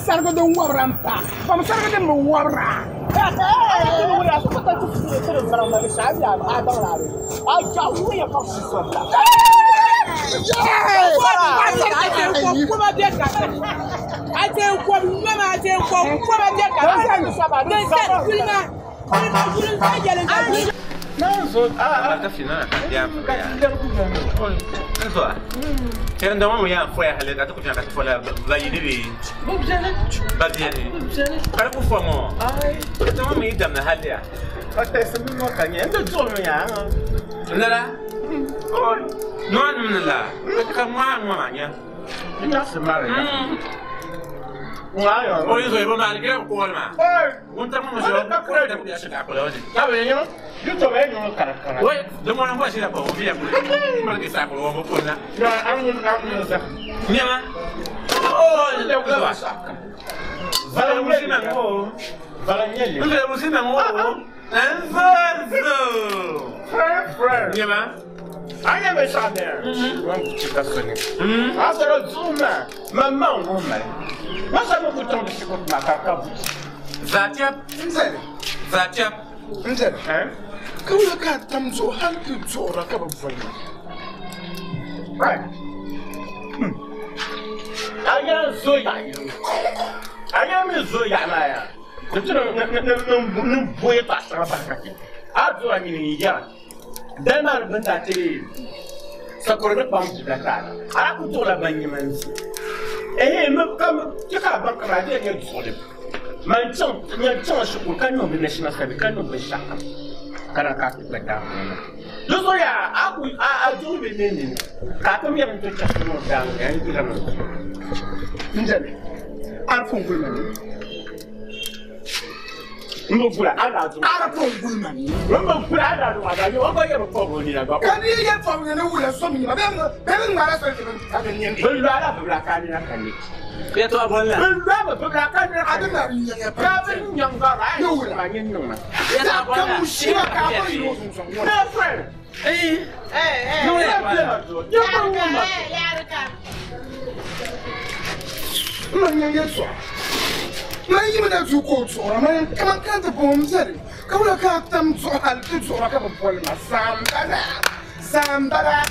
Sargi din wabira m-pa pam sargi din bi wabira Kawula ka tam zuɣu hali ti duɣura ka bi boli ma. A yɛn zo yaɣa yini. A yɛn mi zo yaɣa maa yaa. Ni ti ni boye paɣa shɛŋa bahi ka chɛ. A duɣura nyini n yɛra. Dali maa ni bini daa ti sakuri ni kpam dibila taara. A ku duɣula ban nyɛ man zi. Ehe mi ka chɛ ka a baŋ ka maa di yɛn nyɛ duɣuli. Man chaŋ yɛn chaŋ shikuru ka niŋ di national service ka niŋ binshɛɣu kam. Kana ka ti gba daa ŋɔ. Di zuɣu yaa a ku a duɣu bi ne nini ka a tim yɛri n ti chaɣisi niŋ daa ŋɔ yaa n yira mi. N jɛli a ni pun guli ma ni. Mbukula ada du. Ara pon gulma. Mbukula ada du ada yo ko ye ko bo ni na ba. Ka ni ye fo ni wula so mi ma be be ngara so ni ta be ni. Bulu ala bula ka ni na ka ni. Ke to abon la. Bulu ala bula ka ni Adu na ni ye ka be nyanga ra. Ni wula. Ma ni nyanga. Ke to abon Ka la. mu shi ma ka bo yi so so. Na friend. Eh. Eh, eh. No le Ya to. Ya ko ma. Eh, yarika. Ma ni ye so. Ma yi ma da zu ko so ra ma ka ka ta bom zari. Ka wula ka tam so hal ti so ra ka bo pol ma sambara. Sambara.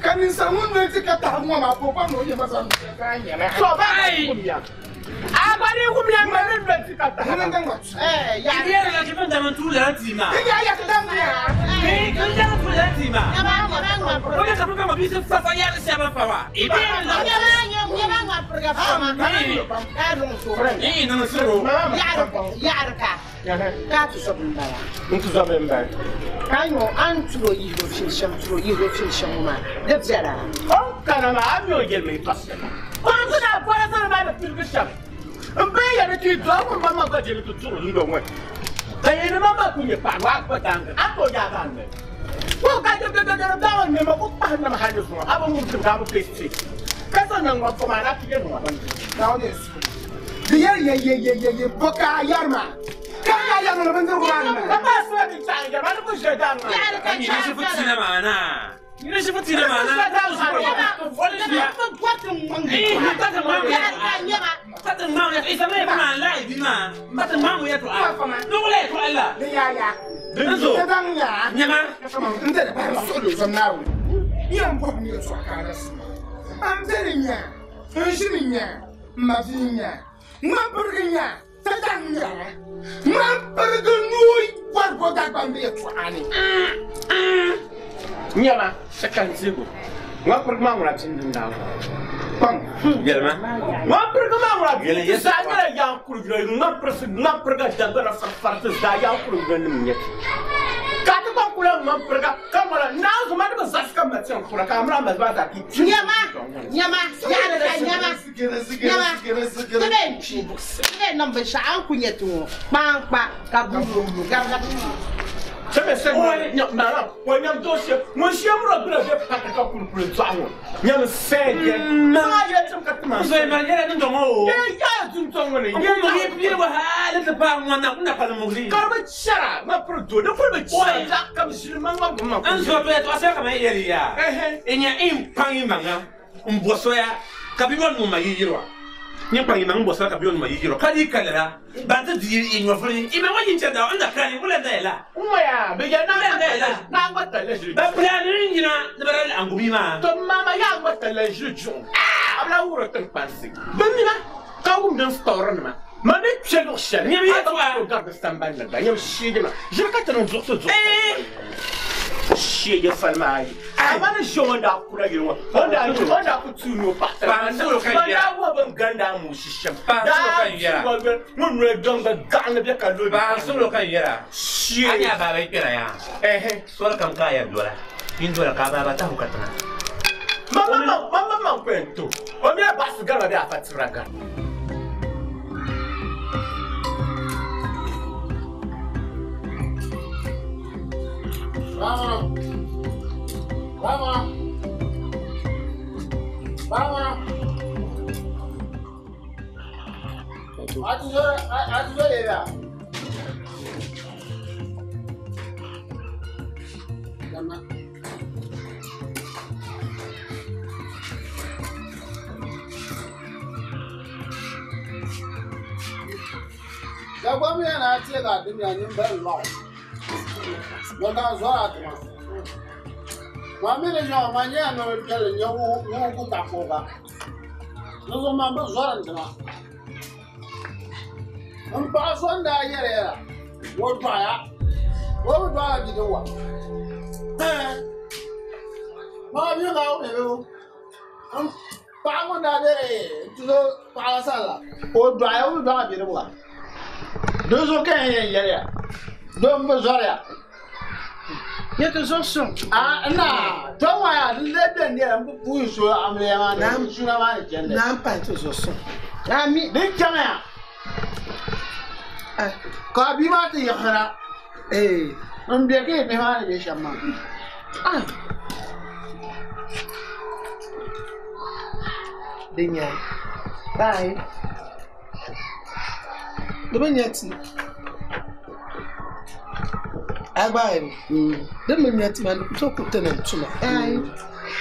Ka ni sa mun ne ti ka ta mo ma po pa no ye ma sa ka nya na. So ba ku ya. A ba ni ku mi ma ni be ti ka ta. Ni nga ngwa. Eh, Ibi yarika. yɛrɛ la kifa dama tu la ti ma. Ni ya ya ta dam ya. Eh, kan dama tu la ti ma. Nyama, nyama, ngwa O de ka ma bi se fa fa yɛrɛ se ba fa wa. Ibi yɛrɛ la. Nyama, nyama, ngwa purga fama. Ka dun so. Ni nan soro. Yarika, yarika. Ka tu so bin bala. Ntu zo be mba. Ka yo an turo yi ho fil sham turo yi ho fil sham ma. De bjara. On kana ma ami o yel me pas. Ko ntu na ko na sa ma be fil sham. Mbe ya ni ti do ko ma ma ko je ni tu turu ndo ngwe. Ka ye ni ma ma ku nye pa wa ko tanga. A ko ya ba ngwe. Ko ka je de de de da wa ne ma ko pa na ma ha ni so. A bo mu ti ka bo pe ti. Ka so na ngwa ko ma na ti ye ngwa ba. Na o ne su. Di ye ye ye ye ye ye boka yarma. Ka ya ya no ban ko Ka ma. ba so ni ta ya ma ni ko je da ngwa. Yarika. Ni ne shi futi na ma na. Ni ne shi futi na ma na. Tatin ma ya isa mai ma la ibi ma. Tatin ma ya to a. No le to Allah. Ni ya ya. Nzo. Ta dan ya. Nyama. Nte de ba so lo zam na wo. Ni an bo mi so ka na si. Am de ni nya. N shi ni nya. Ma fi nya. Ma burgi nya. Ta dan nya. Ma burgi nu war bo da ban be to ani. Nyama sekan sigo. Ngwa pur ma ngura tin din da. Bang. Yelma. Ngwa pur ma ngura Yele tin yes. sa ngara ya kuru gura ngwa pur si ngwa pur ga da ga far far ta da ya kuru gura nim nyet. Ka ta kon kula ngwa pur ga ka mala na zo ma da za ka ma tin kura ka mra ma ba ta ki. Nyama, nyama, yarika, nyama. Sigiri sigiri Nyama. sigiri sigiri. Tebe nchi. Tebe nan be sha an kunye tu. Kpan kpa ka bulu ga ga. Se me se nya na na wa nyam do se mo se mro gura be pa ka kuru kuru tsa wo. Nyam se ge. Ma ya tin ka ma. So ma yɛrɛ ni dɔngɔ o. Ye ya tun tong ne. Ko mo ye bi wa ha le te pa ngwana una pa mo gi. Karba chara ma pur do de pur be chara za kam shil ma ngwa ma. An so to ya to asa kama yɛrɛ ya. Eh Enya in pang manga mboso ya kabi wa no ma yirwa. Ni pang manga mboso kabi wa no ma yirwa. Kali kalera ba ta di inwa furi. Ima wa yin chanda onda kali wala da ela. Umma ya be ya na na ngwa ta le jiri. Ba plan ni nyina na bara angumi ma. To mama ya ngwa ta le jiri jun. Ah abla wuro tan pansi. Ben mi ma ka wum dan store ma. Ma ne tshelo shele. Ni mi to ko garde stamban la da. Nyam shige ma. Je ka tan zo zo. Eh Shige falma ai. Ama ne shonda da kula gi wa. Onda onda ku tu no pa. Ba so kan Ma ya. da wa ban ganda mu shishem. Ba so kan yara. Mun ne ganga ganga be ka lo. Ba so lo kan yara. Shige. Anya ba bai kira ya. Eh eh. Sor kam ka ya dola. In dola ka ba ba ta hukatana. Mama mama mama ma kwento. O mi ba su gara be afatira gara. Mama. Mama. Mama. A ti zo le ya. Mama. Dagba mi yana ce ga duniya nin ban law. Wanda zuwa tuma. Ma mi ni yo ma nya no kele nya wo wo ku ta ko ga. No zo ma bo zuwa tuma. N pa so nda yere yera. Wo dwa ya. Wo dwa bi de wa. Eh. Ma mi ga wo be wo. N pa mo da bere tu zo pa la sala. Wo dwa ya wo dwa bi de wa. Do zo ke yen yere ya. Do mbo zuwa ya. Ye to zo so. Ah, na, to wa ya le be ni en bu so amle ma na su na ma ni jende. Na pa to zo so. Na mi Ni chama ya. Ka a bia maa ti yiɣisira. N be ka yi bihi maa ni be shɛm maa. Di nya. Bye. Di bi nya ti. A gba ayi. Di mi nya ti maa di ku tooi ku ti niŋ tuma.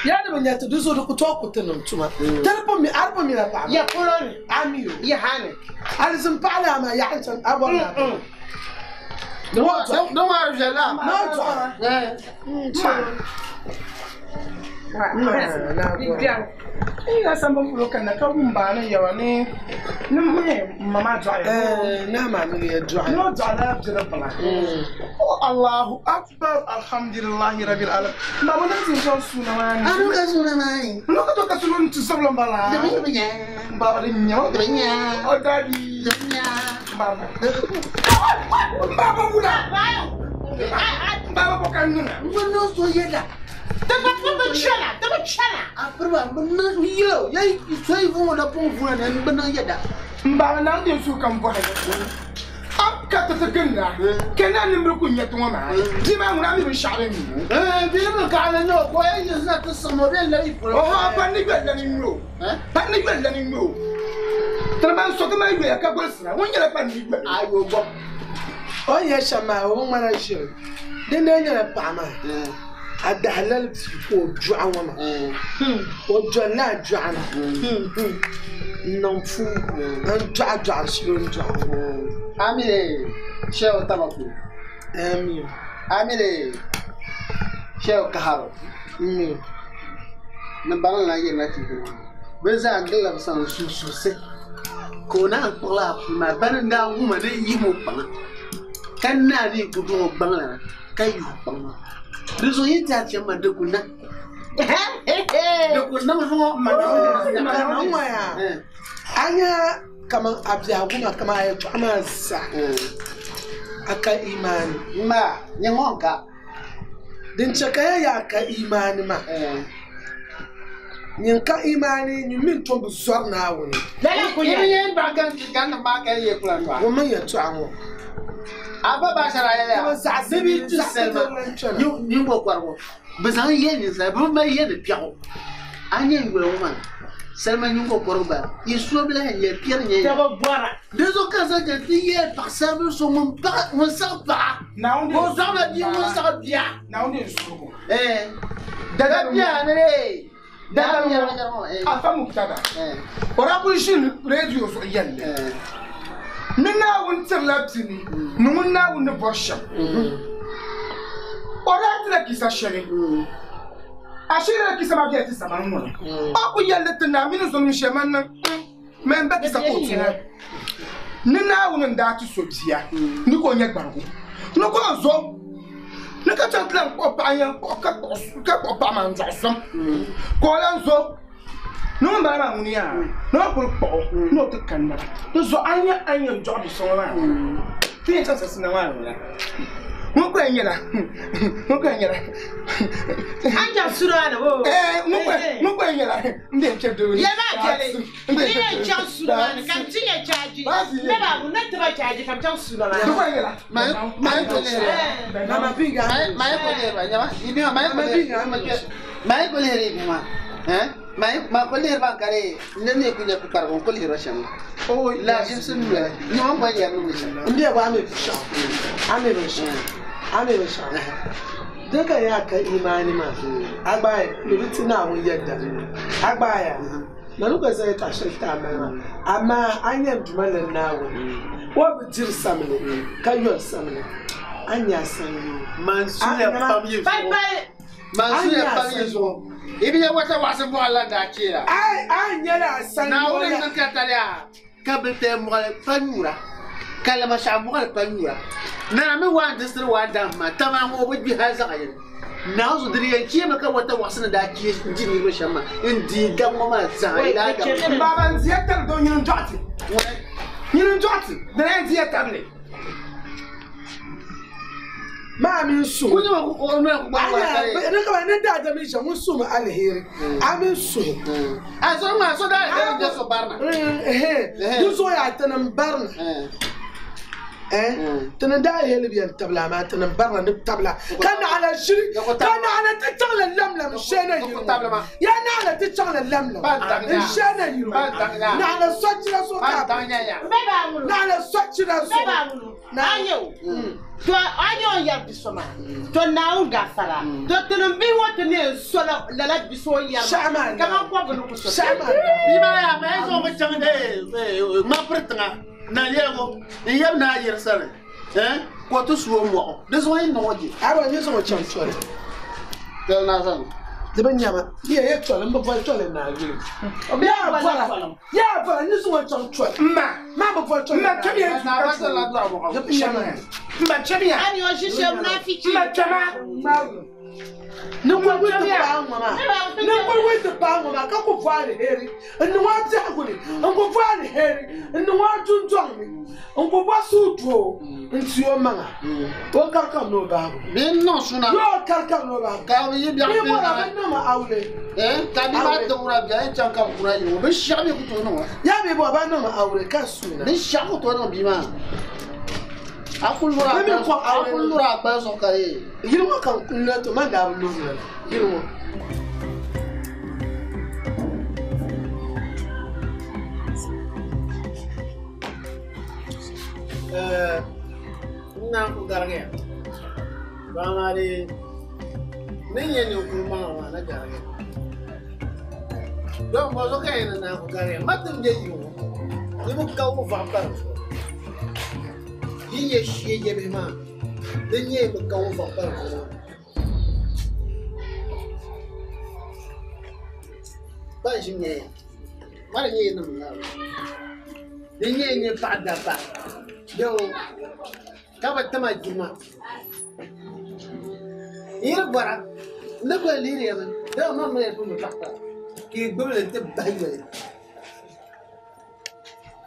Yaa di bi nya ti di zuɣu di ku tooi ku ti niŋ tuma. Ti di pun mi a di pun mila paɣa maa. Ya polo ni. A mi o. Ya ha ni. Alizin paɣa laa maa yaɣa n-chaŋ a bɔri ni a paɣi. Di ŋmari viɛla. Ni o dɔɣi. Ina san bin pulo kanna ka wum baa ni yɛra ni ni ma maa dɔɣi Naa maa mini ya dɔɣi. ni o dɔɣila bidibila. Oh, Allahu akbar, alhamdulillahi rabbil alamin. Baba ni ti sɔn suuna maa ni. Anu ka suuna maa ni. N'o ka to ka sunu n ti sabila n bala. Di bi nya. Baba di nya. Di bi nya. Oh, daddy. Di bi nya. Baba. Baba wula. Baba bɔ ka niŋ. N bi niŋ so yɛda. Ti bi chana, ti bi chana. A piriba n bi niŋ yɛlo ya so yi vuŋ o na puŋ vuuna ni n bi niŋ yɛda. N baba naŋ din su kam bɔhi. A ka ti ti ginda. Kɛ na nimbiri ku nyɛ tiŋɔ maa. Bia maa ŋuna mi binshɛɣu din nyu. Bia mi kaɣali ni o ka o yɛn yiɣisina ti siɣim o bɛ labi polo. Ɔhɔ pa ni yoli la ni nyu o. Pa ni yoli la ni nyu o. Tiri man so ti mali yoya ka golisira ŋun nyɛla pa ni yoli. Ayo bɔ. O ni yɛ shɛm maa o bi ŋmana ʒiri. Dindina nyɛla paɣa maa. A dahi lali bia ka o dɔɣi ŋɔ maa. O dolila a dɔɣi na. N niŋ puu n dɔɣi dɔɣiri shɛli o ni dɔɣi ŋɔ. Amile shɛli tabaku. Ami. Amile shɛli kaharu. Mi. Ni bari la yirina ti ŋɔ. Bɛ zaa gilila bi sani sususi. Ka o naan kpuɣila a puu maa bani n daa wuma ni yihim o kpaŋa ka naa ni ku duɣi o gbaŋ la na ka yihi o kpaŋ maa. Di zuɣu yi ti a chɛ ma di ku niŋ. Di ku niŋ zuŋɔ. Kaman ŋɔ yaa. A nya kaman a biɛhigu maa kaman a yɛltɔɣa maa zaa. A ka imaani. Ma nyɛ ŋɔ ka. Din chɛ ka ya yaa ka imaani maa. Nyin ka imaani nyin mi n-tom bi zɔri Naawuni. Lala ku Yi nyɛ. yɛn baɣa gan ti gan maa ka yɛ kula nɔa. Ŋun mi yɛltɔɣa ŋɔ. A ba ba shara ya. Ti bi zaɣisi Bi bi ti zaɣisi salima. ti lan kpɛna. Nyingo kɔrigu bi zaŋ yɛ ninsal bi mali yɛ ni piɛɣu a nyɛ n yuli ŋɔ maa salima nyingo kɔrigu ba yi so bi lahi nyɛ piɛri nyɛ Ti bi bɔra. di zuɣu ka zaŋ chɛŋ ti yɛ paɣasaribili so ŋun paɣa ŋun saɣi paɣa Naawuni o zaŋla bia ŋun saɣi bia Naawuni n surugu. Daga biya ne de. Daga Daga biya. biya. Afa muktada. O daa kuli ʒini radio zuɣu yɛlli. Ni Naawuni tirila bini ni ŋun Naawuni ni bɔri shɛm. O daa tila kisa shɛli. Ashee kisa maa bɛla ti zamani ŋɔ ni. O ku yɛlli ti naa mini zonim shɛli man niŋ mɛ n ba kisa ka o tuŋɔ. Ni Naawuni n daa ti so bia ni ka o nyɛ gbarigu ni ka o zo ni ka chaŋ ti lan kpuɣi paɣa yɛn kpuɣi ka kpuɣi paɣa maa n dɔɣi zom ka o lan zo ni ŋun bala maa ŋuni yaa ni o kuli kpuɣi ni o ti kanna di zuɣu a nya a yɛn dɔɣi bi so ŋɔ maa ti yɛn chaŋ sasina maa ŋuna ŋun kuli nyɛla ŋun kuli nyɛla An chaŋ suuna maa ni o. ŋun kuli nyɛla n bɛ n kpɛ doo ni Ya maa viɛli. Ni yɛn chaŋ suuna maa ni ka n ti yɛ chaaji. Ne b'a ne ti ba chaaji ka n chaŋ suuna maa di ni. kuli nyɛla Ma ye ko lihiri. Mama Binga. Ma ye ko lihiri ba nyama. Yi bi ma ma ye ko lihiri. Ma ye ko lihiri yi bi ma. Eh? Ma ye ma ko lihiri ba kare ne ne ku nya ku kpargu ko lihiri shɛm. o La jimsi nu la. Ni ŋɔ gba yɛri ni shɛm. N bɛ bɔ a mi binshɛɣu. A mi binshɛɣu. A mi binshɛɣu. Din ka yaa ka imaani maa. A gba ni bi ti Naawuni yɛda. A gba yaa. Mani ka zaŋ yɛltɔɣa shɛli ti a mali maa. Amaa a nyɛ n Duuma ni Naawuni. O bi diri samli ka yɔri samli. A nya sanyoo. Man suya pam yi Pali zuɣu. pali. Man suya pam yi zuɣu. I bi nya wata waɣisi mɔɣili la daa cheera. A nyɛla a sanyoo Naawuni la. niŋ ka taliya. Ka bi tɛ mɔɣili pa nyura ka lamashaɣu mɔɣili pa nyura nana mi waan disiri waan dam maa tama ŋɔ bi gbi hali zaɣa yini naawuni diri yɛn cheemi ka wata waɣisi ni daa chee n di niriba shɛm maa n di daŋ ŋɔ maa zaa yi daa daŋ n baaba n diya tabili doo nyini n dɔɣi ti nyini n dɔɣi ti dina yɛn diya tabili. Maa mi suhi. Ku nyɛ ku o noli ku gba waa kare. Anya, ne kama ne daadam yi ʒe ŋun suhimi aliheri a mi suhi. A so maa so daa lihiri n-je so barina. Di zuɣu yaa ti niŋ barina. Tini daa yɛli biɛni tabila maa tini barila ni tabila ka naɣala ʒiri ka naɣala ti chaŋla lamlam shee na yiri ya naɣala ti chaŋla lamlam n shee na yiri naɣala sochira so ka naɣala sochira so to anyo yar bisoma to naawun gafara to tini bihi ŋɔ ti ni so lala biso yar kaman kɔbili ku so bia maa yaa ma yi zaŋ bi chaŋ ŋmapiri tiŋa na yɛligu n yɛbi naa yiri sani ka o ti su o mɔɣu di zuɣu yi niŋ o je a ni zaŋ o chaŋ toli toli naa sani di bi nyama ya ya toli n bi boli toli naa yuli yaa bɔra ni zaŋ o chaŋ toli mma maa bi boli toli mma kpɛmiya di bi nyama mma kpɛmiya ani o ʒi shɛm munaafichi mma kpɛma ninkurigu ti paai ŋɔ maa ninkurigu ti paai ŋɔ maa ka ku bɔ aliheri n niŋ o biɛhigu ni n ku bɔ aliheri n niŋ o dundɔŋ ni n ku bɔ suhudoo n ti o maŋa o kari kam ni o baabu bɛ n niŋ suna yoo kari kam ni o baabu ka bi yi biɛɣu bi bɔra bi niŋ awule ka bi maa tiwura biɛɣu yi chaŋ ka bi kuna yiri ŋɔ bi shɛɣu mi ku tooi niŋ o yaa bi bɔ ba niŋ awule ka suuna bi shɛɣu ku tooi niŋ bia maa a ku lura a gbali zuɣu ka ye yiri ŋɔ ka n lo to man daa bi luri la yiri ŋɔ n naan ku garigiya maa di ni nyɛ ninkuri maŋa maa na garigiya don bɔ zuɣu ka yɛn ni naan ku garigiya ma ti bɛ yiri ŋɔ ni bi ka wo vaɣa pari zuɣu yi nyɛ shee yɛbihi maa di nyɛ bi ka wo vaɣa pari zuɣu ban ʒi nyɛ ya ma di nyɛ nim la di nyɛ nyɛ paɣa dabba yau ka bi tima jima yiri bɔra ne ko liiri yɛmi dama ma mi yɛn mi paɣa k'i gbubili ti bahi yoli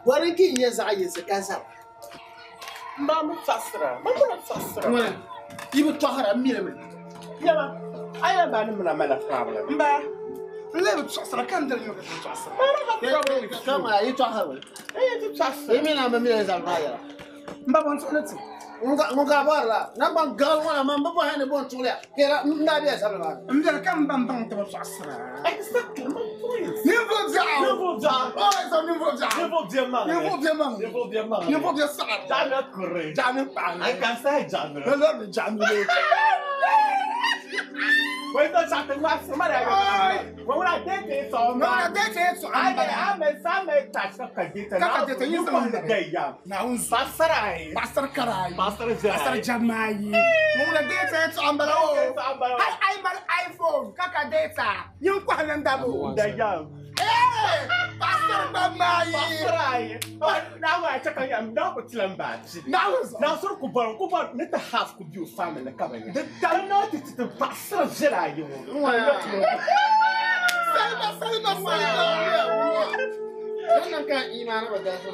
bɔri k'i nyɛ zaɣ yinsi ka zaba n baa mi fasira ma bɔra fasira ŋuni i bi tɔhira n mirimi yaba a yɛrɛ baa ni mina mala problem n baa n lee bi tɔɣisira ka n diri nyɔ ka ti tɔɣisira ka ŋuna i tɔhirimi e ti tɔɣisira i mi na bi mi zali maa yɛla n ba bɔ n tuɣi ni ti ŋun ka bɔri la nangban gaɣali ŋɔ na man bi bɔhi ni bɔ n tuɣiliya kɛra n daa bɛ zabili maa n bɛri ka n ban baŋ ti bi tɔɣisira exactly my point ninvuɣu biɛɣu ninvuɣu biɛɣu oh so ninvuɣu biɛɣu ninvuɣu biɛ maŋ ninvuɣu biɛ maŋ ninvuɣu biɛ maŋ ninvuɣu biɛ saɣari jaɣami kuri jaɣami paɣa I can say jaɣami lɔri ni jaɣami le Wai to sa te wa se mara ya. Wa wala de te so ma. Na de te so. Ai a me sa me ta sa ka de te. Ka ka de te yin sa de de ya. Na un Pasara ai. Pasar karai. Pasara ja. Pasar jamai. Mo wala de te so ambala o. Ai ai mal iPhone ka ka de ta. Yin ko halan da bo. Da ya. Eh! Pasar ba mai. Pasara ai. Na wa cha ka ya na ko tilan ba. Na un Na sur ku ba ku ba ne ta half ku bi family ka ba ya. Da na ti ti pasara jira yi wo. Salma salma salma. Wannan ka imani ba da so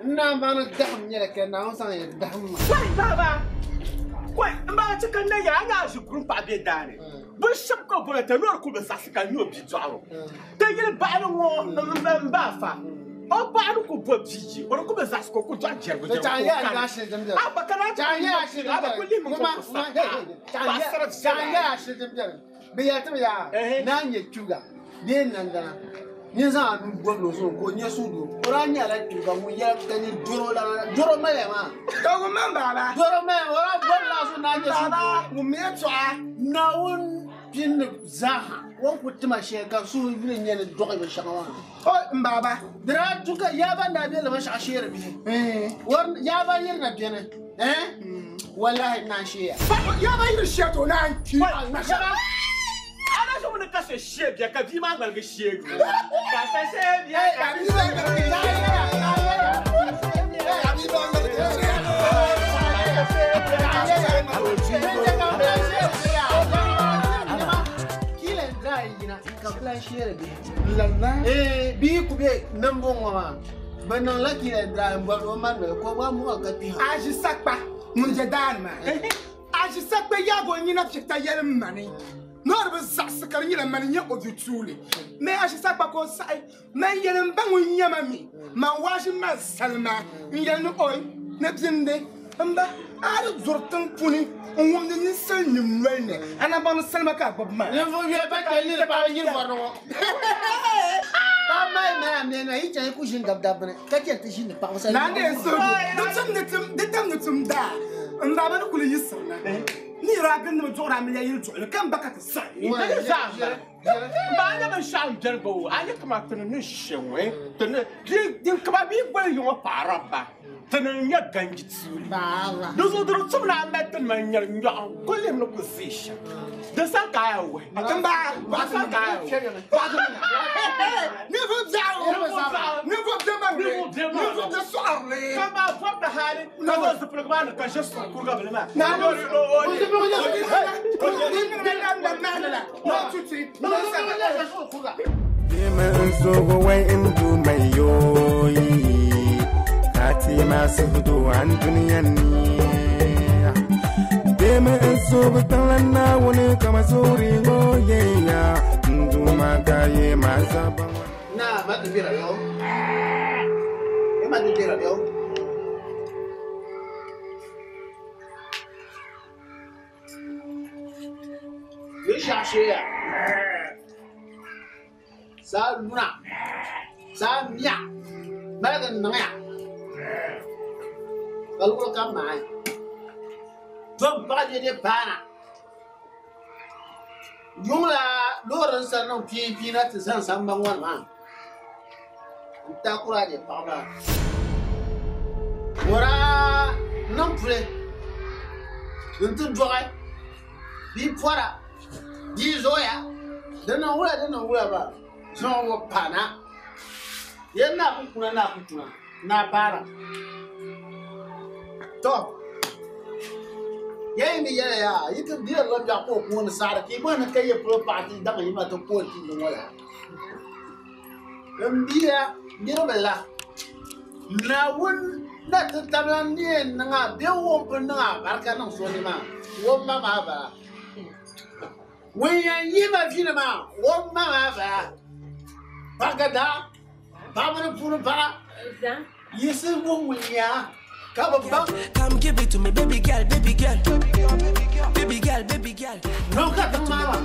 ina ba na daham nyɛla ka naawuni zaŋ yɛ daham ma Wai baba. Wai n ba ti ka na ya anya ʒi gurum paɣa bɛ daani. Bi shɛba ka bɔra ta nɔri ku bi saɣasi ka nyɛ o bi dɔɣiro. Ti yili baɣali ŋɔ n ba fa. O paɣa ni ku bɔ bia ji o ni ku bi zaɣasi ka o ku dɔɣi jɛrigu To chaŋ yɛ a shili din biɛni A ba kana chaŋ yɛ a shili din A ba ku lihi mi biɛni ku sa. chaŋ yɛ a shili din biɛni bi yɛli ti bi yaa naa nyɛ tuuga bee nandana ni zaŋ a nuu gɔbili o zuɣu ka o nyɛ suhudoo o daa nyɛla tuuga ŋun yɛli ka nyɛ doro lana doro maliya maa Ka ŋun man baba. doro maliya o daa gɔbili a zuɣu naa nyɛ Baba suhudoo ŋun mi tɔɣa. Naawuni pini zaaha o ku tima shɛli ka suhu yuli nyɛ ni dɔɣi binshɛŋa maa O n baba. di daa tu ka yaaba daa bɛ lama shɛɣu sheeri bihi yaaba yirina biɛni wallahi naan sheeya Yaaba yiri shɛ to naan ki. Ana so mun ka se shee bia ka bia maa ŋmaligi shee gu. Ka se shee bia ka Ka bi ba ŋmaligi shee. Ka bi ba ŋmaligi shee. Lalla. Bii ku be nambo ŋɔ maa bi niŋla kiila draa n bɔri o mani bali ka o gba muɣa ka kpiha. Aji sakpa ŋun je daani maa. Aji sakpa yaago nyina pita yɛli mani. Nɔri bi zaɣisi ka di nyɛla mani nyɛ o vi tuuli. Mɛ aji sakpa ka o saɣi man yɛli n ba ŋun nyɛma mi man waaji man salima n yɛli ni oi Ni bindi n ba a di duri tiŋ puuni n wumdi ninsal nim noli ni a na baŋ ni salima ka a gbubi maa. Ninvuɣu yuli pa kpɛli ni paɣaba nyini vɔri ŋɔ. Paɣaba maa yi mali amiliya nima, yi chaŋ yi ku ʒini dabdab bini ka chɛri ti ʒini paɣaba sani. Naa ni yɛn suhigu, di tim ni tum daa n baaba ni kuli yiɣisiri na. Ni yɛrɛ a gindi mi duɣiri amiliya yili duɣili ka n ba ka ti saɣim. Di zaa m-bala. Ba a nyɛ binshɛɣu n-beni gba o, a nyɛ kaman ti ni niŋ shɛm ŋɔ, ti ni di kama bɛ yi gbali yiŋɔ paɣira ba, ti ni nyɛ ganji tuuli. Di zuɣu di di tum ni a mali tinima n-nyɛri nyɔɣu n-kuli lihim ni ku zee shɛm. Di sa ka a yɛn wuhi. N ba, Di sa ka a yɛn wuhi. Ninvuɣ biɛɣu, ninvuɣ biɛmaŋli, ninvuɣ biɛ sɔɣirili. Ka maa vɔri hali ka zaŋ zipiligu maa ni ka ʒe sɔŋ kuriga bili maa. Nsugu wai ndu mai yoyi Kati masu hudu an duniya ni Deme nsugu tala na wani kama zuri ngoye ya Ndu magaye mazaba Na ma tu bira yo. E ma tu bira yo. Yi shashe ya. Sa luna. Sa miya. Malaga nanga ya. Kalukula ka maai. Dom paɣa de de paana. Yuŋla loori n sari niŋ pii pii na ti zani sambani ŋɔ maa. N takura de paɣa maa. O daa niŋ puli n ti dɔɣi bia pɔra bia zooya di niŋ wula di niŋ wula maa zuɣu ŋɔ paana. Yɛn naa ku kuna naa ku kuna naa paana. To yɛn ni yɛla yaa yi ti bia la biɛɣu ka o kuŋ ni saɣari ka yi bɔri ni ka yɛ polo paɣa ti daŋ yi ma ti kooi ti ŋɔ la. N bia niriba la Naawuni na ti tabila ni yɛn niŋ a bee o pun niŋ a barika niŋ so ni maa o ma maa bala. Ŋun yɛn yihi ma vini maa o ma maa bala. Paɣa ka daa paɣaba ni puuni paɣa yiɣisi wuhi ŋun nyɛ a ka bi baŋ. Come give it to me, baby girl, baby girl. Baby girl, baby girl. No ka tiŋ maa ma.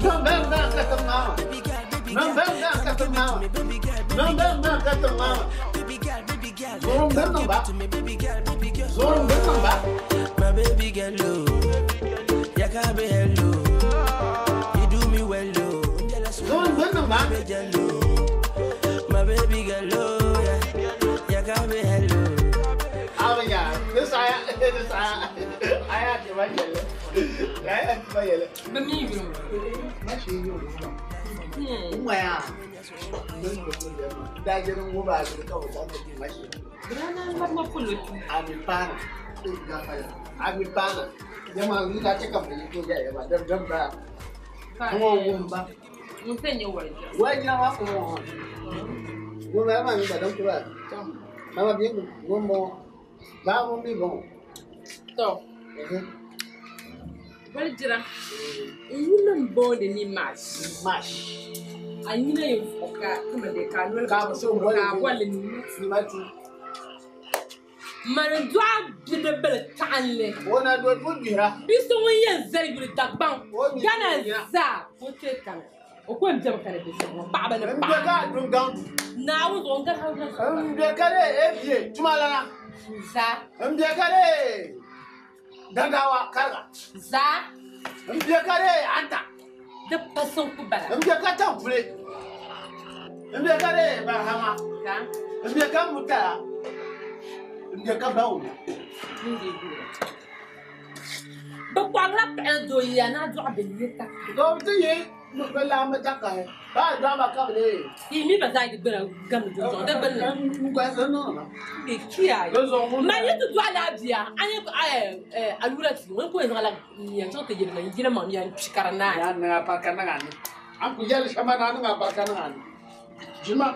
No bɛn bɛn ka tiŋ maa ma. Baby girl, baby No girl. bɛn bɛn ka tiŋ maa ma. Baby girl, No bɛn bɛn ka tiŋ maa ma. baby girl, baby girl. Zorom bɛn niŋ Give ba. it to me, baby girl, baby girl. Zorom bɛn niŋ ba. My baby girl, oh. Ya ka be hello. You do me well, oh. Zorom bɛn niŋ ba. Baby girl, oh. My baby girl, oh, yeah. Ya ka be hello. Abanya, this aya, this aya, aya ti ba yɛlɛ. Aya ti ba yɛlɛ. Ba mi yuli Ma shi yi o ma. N ya. Dajiri ŋɔ baa ziri ka o zaŋ ti ma shi. Birana mar ma polo tu. Ami paana. Ami paana. Yama ni ka te ka mi ko ya ya dam dam ba. Ŋɔ wum ba. Mun san ye warja. Wa jina wa ko mo. Ŋɔ ba ma ni ba dam kura. Mama bi ŋɔ mo. Ba mo mi bon. To. Wal jira. N yuli n booni ni mash. Mash. A nyina yin fɔ ka kama de ka noli Ka so wali ka wali ni ni ma tu. Mani dɔɣi bidibili taɣinli. O na do tu gbira. Bi so ŋun yɛn zali yuli Dagbaŋ. O mi Ghana gbira. zaa o te kana. O ko n bɛmi kana bi so ŋɔ paɣaba ni N bɛ paɣa. ka dun gaŋ du. Naawuni zuɣu n gari hali na zuɣu. N bɛ ka de e bie tuma lana. Zaa. N bɛ ka de dandawa kariga. Zaa. N bɛ ka de anta. Di pasin ku bala. N bɛ ka tanpule. N bɛ ka de barahama. Zaa. N bɛ ka mutala. N bɛ ka bawuna. N de gura. Bi kɔrila paɣa doo ya naa dɔɣi bi ni ta. Dɔw ti ye bɛ laɣim takahi. Ba dɔɣi ba ka bi lee. Yi mi ba zaa yi gbana gam di zuɣu di gbunni. N gba sani niŋ ma. Ke kiya Di zuɣu ŋun Ma yi ti dɔɣi la bia an ye alura ti ŋun ko zaŋ la yan chaŋ ti yeli ma yili ma yan kpi ka di naai. Ya niŋ a barika niŋ a ni. An ku yɛli shɛm maa na niŋ a barika niŋ a ni. Jima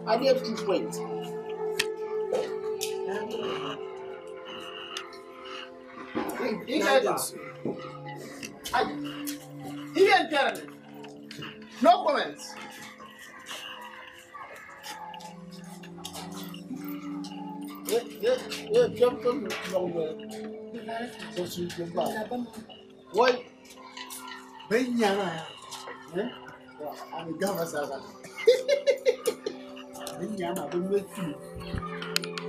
a deei 2 point. Ian Karen. No comments. Ye kpɛm tom lɔŋ noli. So su kpɛm ba. Wai. Bɛ nyama ya. Eh? Ani gama sasa. Bɛ nyama bɛ mɛ tu.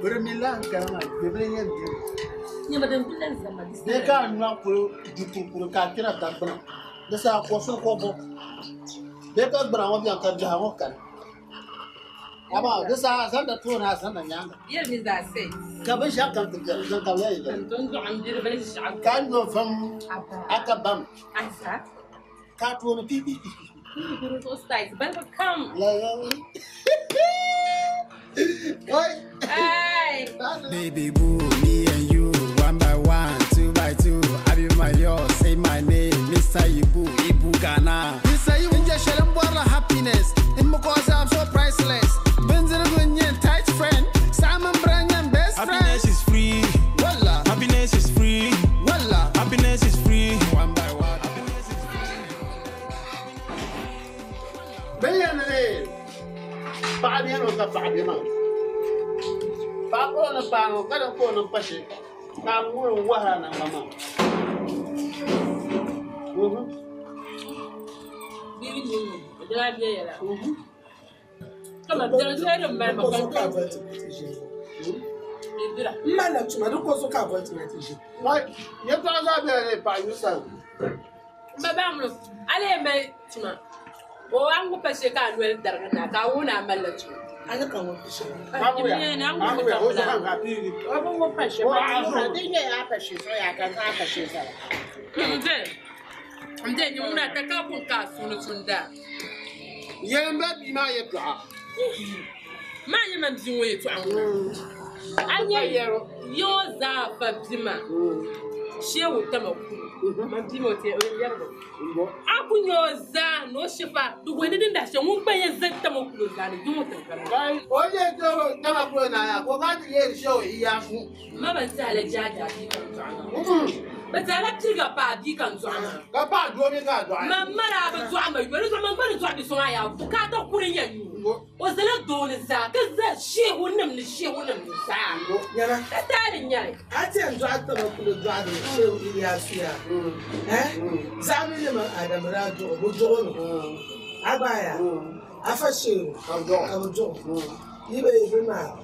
Bɛ mi lan kana bɛ bɛ yɛn di. Nyama din kuli lan zama di. Ne ka nua kuro dukurukuru ka kira dagbana. De sa ko so ko bo. De ka gbana ŋɔ biɛni ka biɛha ŋɔ kani. Aba de sa san da to na san da nyanga. Yɛli mi zaa sɛ. Ka binshɛɣu kam ti biɛni zan ka bi yɛn yɛli. N dɔɣim diriba ni shɛɣu. Ka nyo fam aka bam. Asa. Ka tooni pi pi pi. Kuru styles balibu kam. La la. Oi. Ay. Baby boo, me and you, one by one, two by two. I be my yours, say my name, Mr. Ibu, Ibu Ghana. Mr. Ibu, nje shelem bwarla happiness. In because I'm so priceless. Benzin gunyen tight friend. Simon Branyan best friend. Happiness is free. Walla. Happiness is free. Walla. Happiness is free. One by one. Bɛ yɛn ni paɣa bɛ yɛn o ka paɣa bɛ maa. Paɣa kpolo ni paɣa ŋɔ ka di kpolo ni pa shi ka a ŋun wahara na ŋma maa. Bibi ni o dala bɛ yɛla. Kama biɛla shɛli din mali ma Ko so ka ka volte ti ʒi. Bidira. N mali tuma di ko so ka volte na ti ʒi. Wai yɛltɔɣa zaa bɛla ni paɣa yusa. Ba ba mu ale ye mali tuma. O an ku pa she ka noli darigi na ka wuna a mali la tuma. Ani ka ŋun pi shɛli. Ni an ku O pa zuɣu ka piigi. O bi ŋun pa shɛ O ma a zuɣu. di nyɛ a pa shɛ zuɣu yaa ka n a pa shɛ zala. Nde. Nde ni muna ta ka kun ka sunu sunda. Yɛn bɛ bia maa yɛltɔɣa. Ma nyɛ man bi ŋɔ yɛltɔɣa ŋɔ. A nyɛ yɔ zaa fa bi ma. Shehu tama kulu. Man bi ma o tɛ o yɛrɛ A ku nyɛ o zaa n'o shifa dugu ni din da shɛ ŋun gba yɛ zɛ tama kulu zaa ni yiŋɔ tiŋkani. O yɛ to tama kuro na ya ko ka ti yɛ shɛ o iya fu. Ma ban ti ala jaaja bi kan dɔɣi ma. Bɛ ti ala piriga paa bi kan dɔɣi ma. Ka paɣa doo mi ka dɔɣi. Ma mara bi dɔɣi ma yoli dɔɣi ma gba ni dɔɣi bi sɔŋ a yaa bukaata kuri yɛn nyu. O zala doo ni zaa ka za shehu nim ni shehu nim ni zaa. Nyɛla. Ka taali nyɛli. A ti yɛn dɔɣi tama kulo dɔɣi di Shehu Iliyasu yaa. Eh? Zaɣa mi ni Adamu daa dɔɣi o bi dɔɣi mi. A gba yaa. Afa Shehu Ka bi dɔɣi. ka bi dɔɣi. Yi bɛ yi maa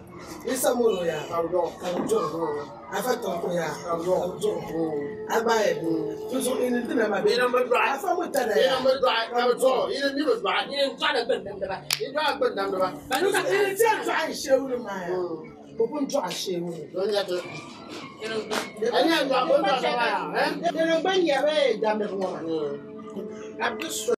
Isa Moro yaa Ka bi dɔɣi. ka bi dɔɣi. Afa Tɔnko yaa Ka bi dɔɣi. ka bi dɔɣi. A gba yaa tuzu ini dina ma Yini bi dɔɣi. Afa Mutada Yini yaa. bi dɔɣi ka bi dɔɣi. Yini mi bi dɔɣi. Yini dɔɣi la gbɛn damdiba. Yi dɔɣi gbɛn damdiba. Tuzu ini ti yɛn dɔɣi Shehu ni maa yaa. O pun dɔɣi Shehu ni. Don yɛ ti. A nyɛ dɔɣi ko dɔɣi maa yaa. Dini gba nyɛ bɛ damdi ŋɔ maa. A bi so